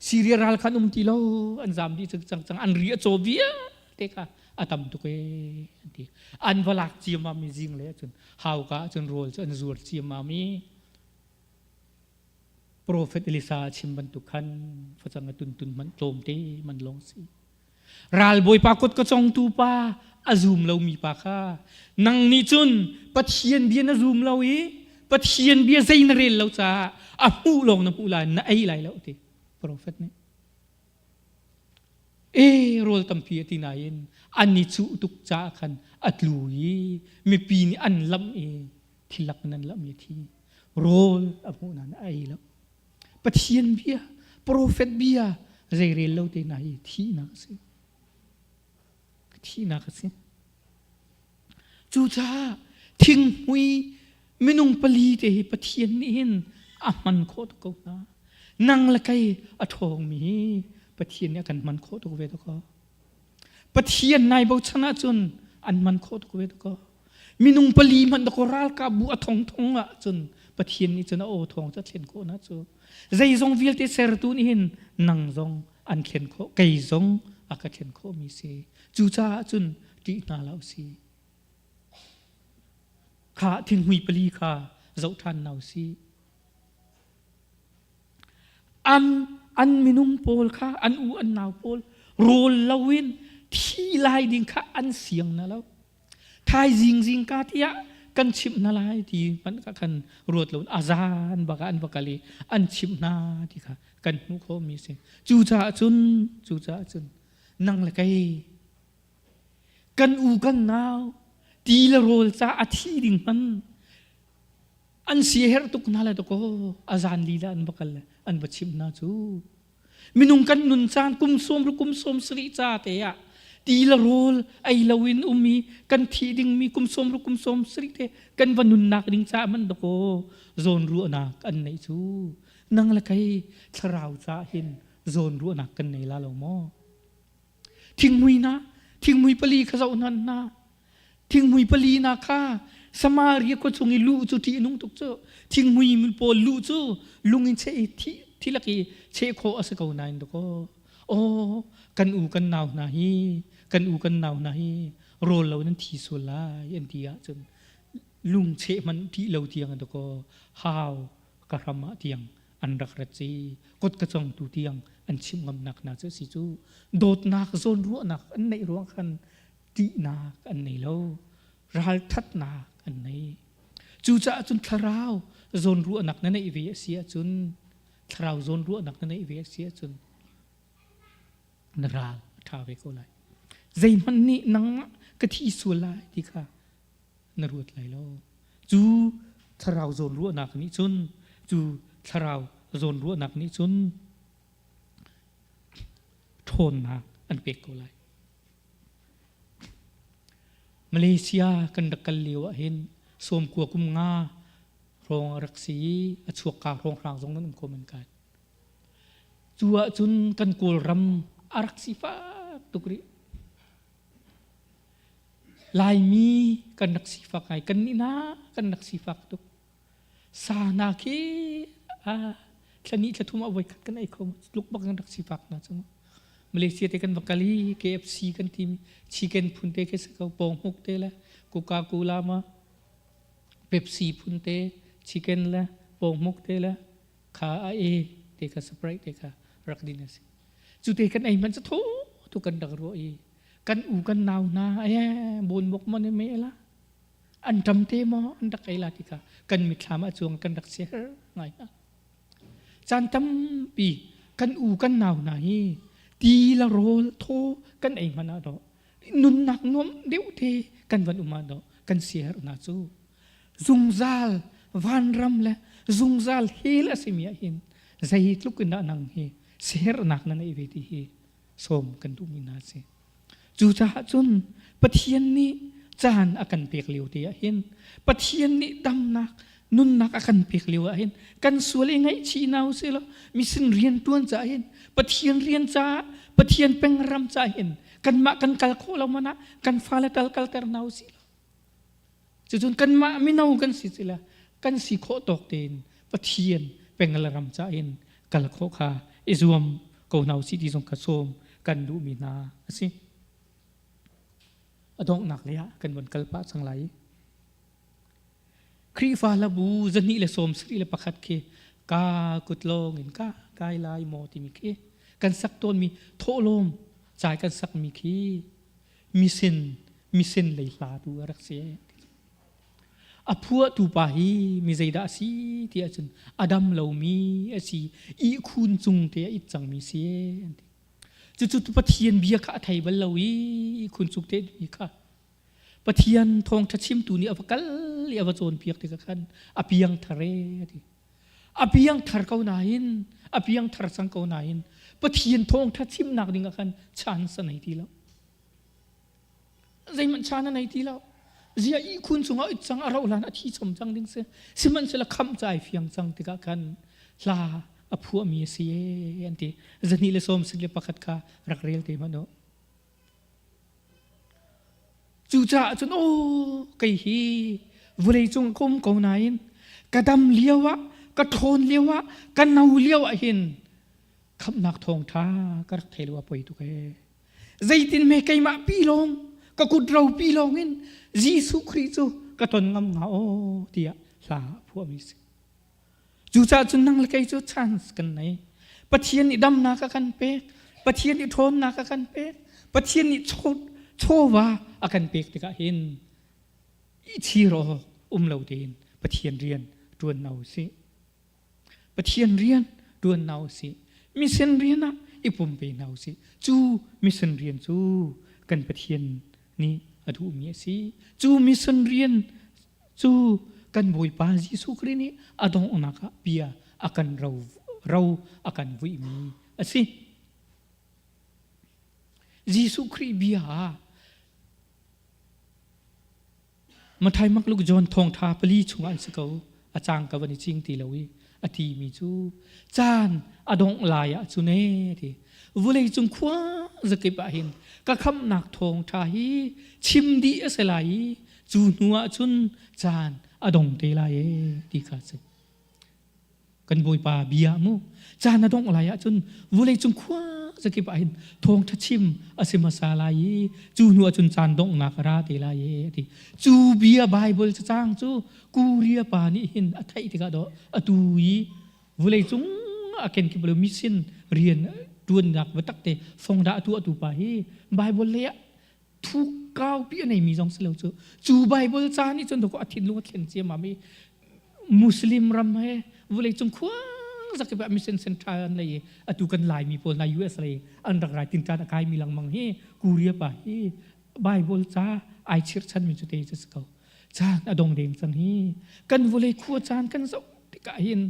Syria ral khan um ti lo an zam dih cang cang an ri a caw vialte kha a tam tuk ee an ti an va lak ciammam i zing le cun hauka ah cun rawl cu an zuar ciammam i Prophet Elisa a chim bantuk khan facang a tun tun hmanh tlawmte man lawng si Ralbawipa kut ka congtu pa a zum lomi pa kha nang nih cun Pathian bia na zum lo i Pathian bia zei na rel lo caah a hmuh lawng na hmuh lai na ei lai lo ti profet nih e rawl tampi a ti nain an i cuh tuk caah khan a tlu i mipi nih an lamh i thilak in an lamh i a thi rawl a hmuh nain a ei lo Pathian bia, profet bia zeirel lo te hna hi thihnak a si. Thihnak a si. Cucaah thinghmui minung pali te hi Pathian nih hin a hman khawh tuk ko hna. Nang le kei a ṭhawngmi hi Pathian nih a kan hman khawh tuk ve tuk ko. Pathian nai bochan ahcun an hman khawh tuk ve tuk ko. Minung pali hmanh dakaw ralkapbu a thongthong ah cun Pathian nih cun a aw thawng cu a thlen khawh na cu. Zeizong vialte sertu nih hin nang zong an thlen khawh, kei zong a ka thlen khawhmi si. Cucaah cun ṭih hna hlah usih. Kha thinghmui pali kha zoh ṭhan hna usih. An, an minung pawl kha, an u an nau pawl rawl loin thi lai ding kha an siang na lo. Thaizing zingka tiah Kan chimh hna lai ti hmanh kha khan ruat lo azan bak ah an va kal i an chimh hna ti kha kan hmuh khawhmi a si. Cucaah cun cucaah cun nang le kei kan u kan nau ti le rawl ca a thi ding hman an si herh tuk hna le dakaw azan lila an va kal le an va chimh hna cu. Minung kan nun caan kum sawm ru kum sawm sarih ca te ah ti le rawl ei loin um i kan thih dingmi kum sawm ru kum sawm sarih te kan va nunnak ding ca man dakaw zawn ruahnak an neih cu. Nang le kei thlarau ca hin zawn ruahnak kan nei la lo maw? Thingmui na thingmui pali kha zoh hnan hna. Thingmui pali na kha Samaria khua chung i luh cu ṭih nung tuk cu. Thingmui pawl luh cu lung in cheh i thi thilak i cheh khawh a si ko nain dakaw. Aw kan u kan nau hna hi kan u kan nau hna hi rawl lo nan thi sual lai an ti ahcun lung cheh hmanh ṭih lo tiang dakaw hau ka hram ah tiang an rak rat ci kut ka congtu tiang an chimh ngamnak hna cu a si cu. Dawtnak zawnruahnak an neih ruang khan ṭihnak an nei lo, ralṭhatnak an nei. Cucaah cun thlarau zawnruahnak na neih ve a si ahcun thlarau zawnruahnak na neih ve a si ahcun na ral a ṭha ve ko lai. Zeihmanh nih nangmah ka thi sual lai ti kha na ruat lai lo. Cu thlarau zawnruahnak nih cun cu thlarau zawnruahnak nih cun ṭhawnnak an pek ko lai. Malaysia kan rak kal lio ah hin sawmkua kum nga hrawng a rak si i a chuakka hrawnghrang zong nan um kho men kai. Cu ahcun kan Kawlram a rak sifak tuk rih. Laimi kan rak sifak ngai. Kan nih na kan rak sifak tuk. Sa na khi a thlani thlathum a voikhat kan ei kho tluk bak kan rak sifak na cu. Malaysia te kan va kal i KFC kan ti mi chicken phun te khi si ko pawng hmuk te le Coca Cola ma Pepsi phun te chicken le pawng hmuk te le kha a e te kha Sprite te kha rak din a si. Cu te kan ei man cu tho tu kan rak ruah i kan u kan nau hna e bon bok mon me la an ṭam te maw an rak ei la ti kha kan mitthlam ah cuang kan rak ser ngai hna. Caan tampi kan u kan nau hna hi ti la rawl thaw kan ei hmanh ah dawh nunnak nuam deuh te kan van um ah dawh kan siaherh hna cu zungzal vanram le zungzal hell a simi ah hin zeitluk in dah nang hi siaherhnak na neih ve ti hi sawm kan duhmi hna a si. Cucaah cun Pathian nih caan a kan pek lio te ah hin Pathian nih damnak nunnak a kan pek lio ah hin kan sual i ngaihchih hna usih law misin rian ṭuan caah hin Pathian rian caah Pathian pengram caah hin kanmah kan kal khawh lo man ah kan fale tal kalter hna usih law cucun kanmah mino kan si sila kan si khawh tawk tein Pathian penglam caah hin kal khawh kha i zuam ko hna usih ti zong kha sawm kan duhmi hna a si. A donghnak lei ah kan von kal pah cang lai. Khrihfa hlabu 271 khi ka kut lawng in ka kai lai maw timi khi kan sak tawnmi thawhlawm cai kan sakmi khi misin misin lei hla tu a rak si. A phuahtu pa hi mi zeidah a si ti ahcun a dam lomi a si, ihkhun cung te a it cangmi si an ti. Cucu Pathian bia kha a thei bal lo i ihkhun cung te mi kha Pathian thawngṭha chimtu nih a va kal i a va cawnpiak tikah khan a piang thar e a ti. A piang thar ko nain, a piang thar cang ko nain Pathian thawngṭha chimnak ding ah khan chance a nei ti lo. Zeihmanh chan a nei ti lo. Zia ihkhun cungah it cang a rauh hlan a thi chom cang ding si. Sihmanhsehlaw khamh ca ai fiang cang tikah khan hla a phuahmi a si ee an ti. 271 kha rak rel te hmanh u. Cucaah cun aw kei hi vawlei cung ka um ko nain ka dam lio ah ka ṭhawn lio ah ka no lio ah hin khamhnak thawngṭha ka rak thei lo a poi tuk ee. Zeitin hme keimah pi lawng ka kut ro pi lawng in Jesuh Khrih cu ka ton ngam hnga aw tiah hla a phuahmi si. Cucaah cun nang le kei cu chance kan nei. Pathian nih damnak a kan pek. Pathian nih ṭhawnnak a kan pek. Pathian nih chawva a kan pek tikah hin i chir awk. um lo tein Pathian rian ṭuan hna u sih. Pathian rian ṭuan hna u sih. Mission rian ah i pumpe hna u sih. Cu mission rian cu kan Pathian nih a duhmi a si. Cu mission rian cu kan Bawipa Jesuh Khrih nih a donghnak ah bia a kan ro, ro a kan vuihmi a si. Jesuh Khrih bia ah Mathai Makluk John thawngṭha pali chungah an si ko. A cang ka van i cing ti lo i a timi cu caan a dongh lai ah cun ee ti vulei cung khua zakip ah hin ka khamhnak thawngṭha hi chim dih a si lai i cu hnu ah cun caan a dong te lai ee ti kha si. Kan Bawipa bia mu caan a dongh lai ahcun vawleicung khua zakip ah hin thawngṭha chim a si hmasa lai i cu hnu ahcun caan donghnak a ra te lai e a ti. Cu bia Bible cacang cu Korea pa nih hin a theih tikah dawh atu i vawleicung a kenkip lo mission rian ṭuannak biatak te fongdah a tuahtu pa hi Bible lei ah thuk kaupi a neimi zong si lo cu. Cu Bible ca nih cun a thinlung a thlen ciammam i Muslim ram he vawleicung khua zakip ah mission central an lei i atu kan Laimi pawl na US lei an rak rai tinṭan a kaimi lengmang hi Korea pa hi Bible ca ai chirhchanmi cu te cu si ko. Caan a dong deng cang hi. Kan vawlei khua caan kan zoh tikah hin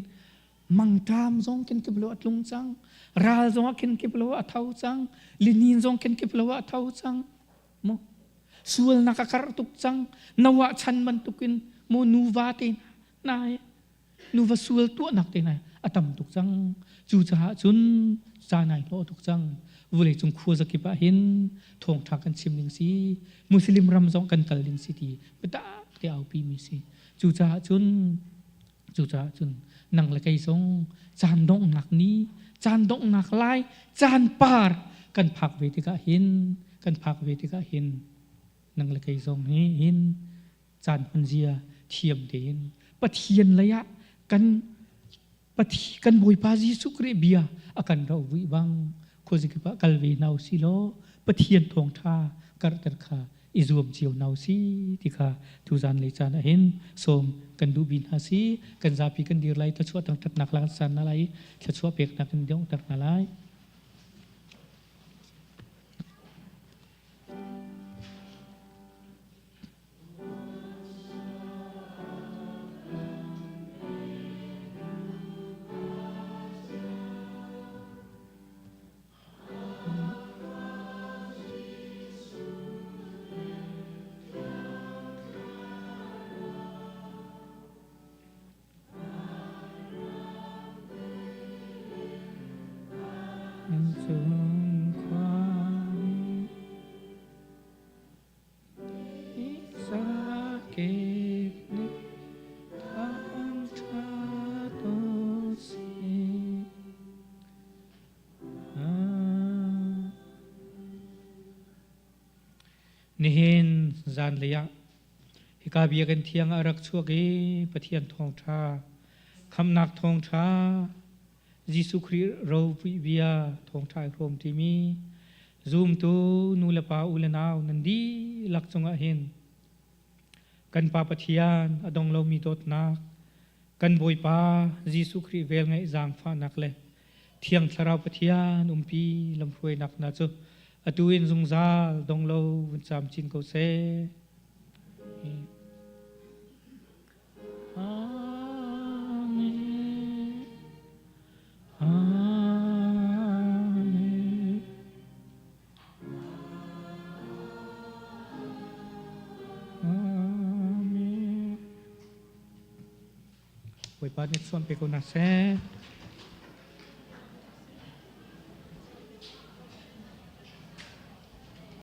mangṭam zong kenkip lo a tlung cang, ral zong a kenkip lo a tho cang, lihnin zong kenkip lo a tho cang. Mu sualnak a karh tuk cang. Noah chan bantukin mu nuva te hna hi nuva sual tuahnak te hna a tam tuk cang. Cucaah cun caan ai hnawh tuk cang. Vawleicung khuazakip ah hin thawngṭha kan chim ding si, Muslim ram zong kan kal ding si ti biatak te aupi mi si. Cucaah cun Cucaah cun nang le kei zong caan donghnak ni, caan donghnak lai, caan par kan phak ve tikah hin, kan phak ve tikah hin nang le kei zong hi hin caan hman zia thiam tein Pathian lei ah kan kan Bawipa Jesuh Khrih bia a kan roh vui bang khuazikip ah kal ve hna usih law Pathian thawngṭha karhter kha i zuam cio hna usih ti kha tuzan lei caan ah hin sawm kan duh bi hna si. Kan zapi kan dir lai, thluachuah thangṭhatnak la kan san hna lai i thluachuah peknak kan donghter hna lai. Nihin zanlei ah hika biakinn thiang ah rak chuak i Pathian thawngṭha, khamhnak thawngṭha, Jesuh Khrih ropui bia thawngṭha i hrawm ṭimi zumtu nu le pa u le nau nan dihlak cungah hin kan Pa Pathian a dong lomi dawtnak, kan Bawipa Jesuh Khrih velngeih zaangfahnak le Thiang Thlarau Pathian umpi lamhruainak hna cu atu in zungzal dong lo vun camcin ko seh. Amen. Amen. Amen. Bawipa nih chuan pe ko hna seh.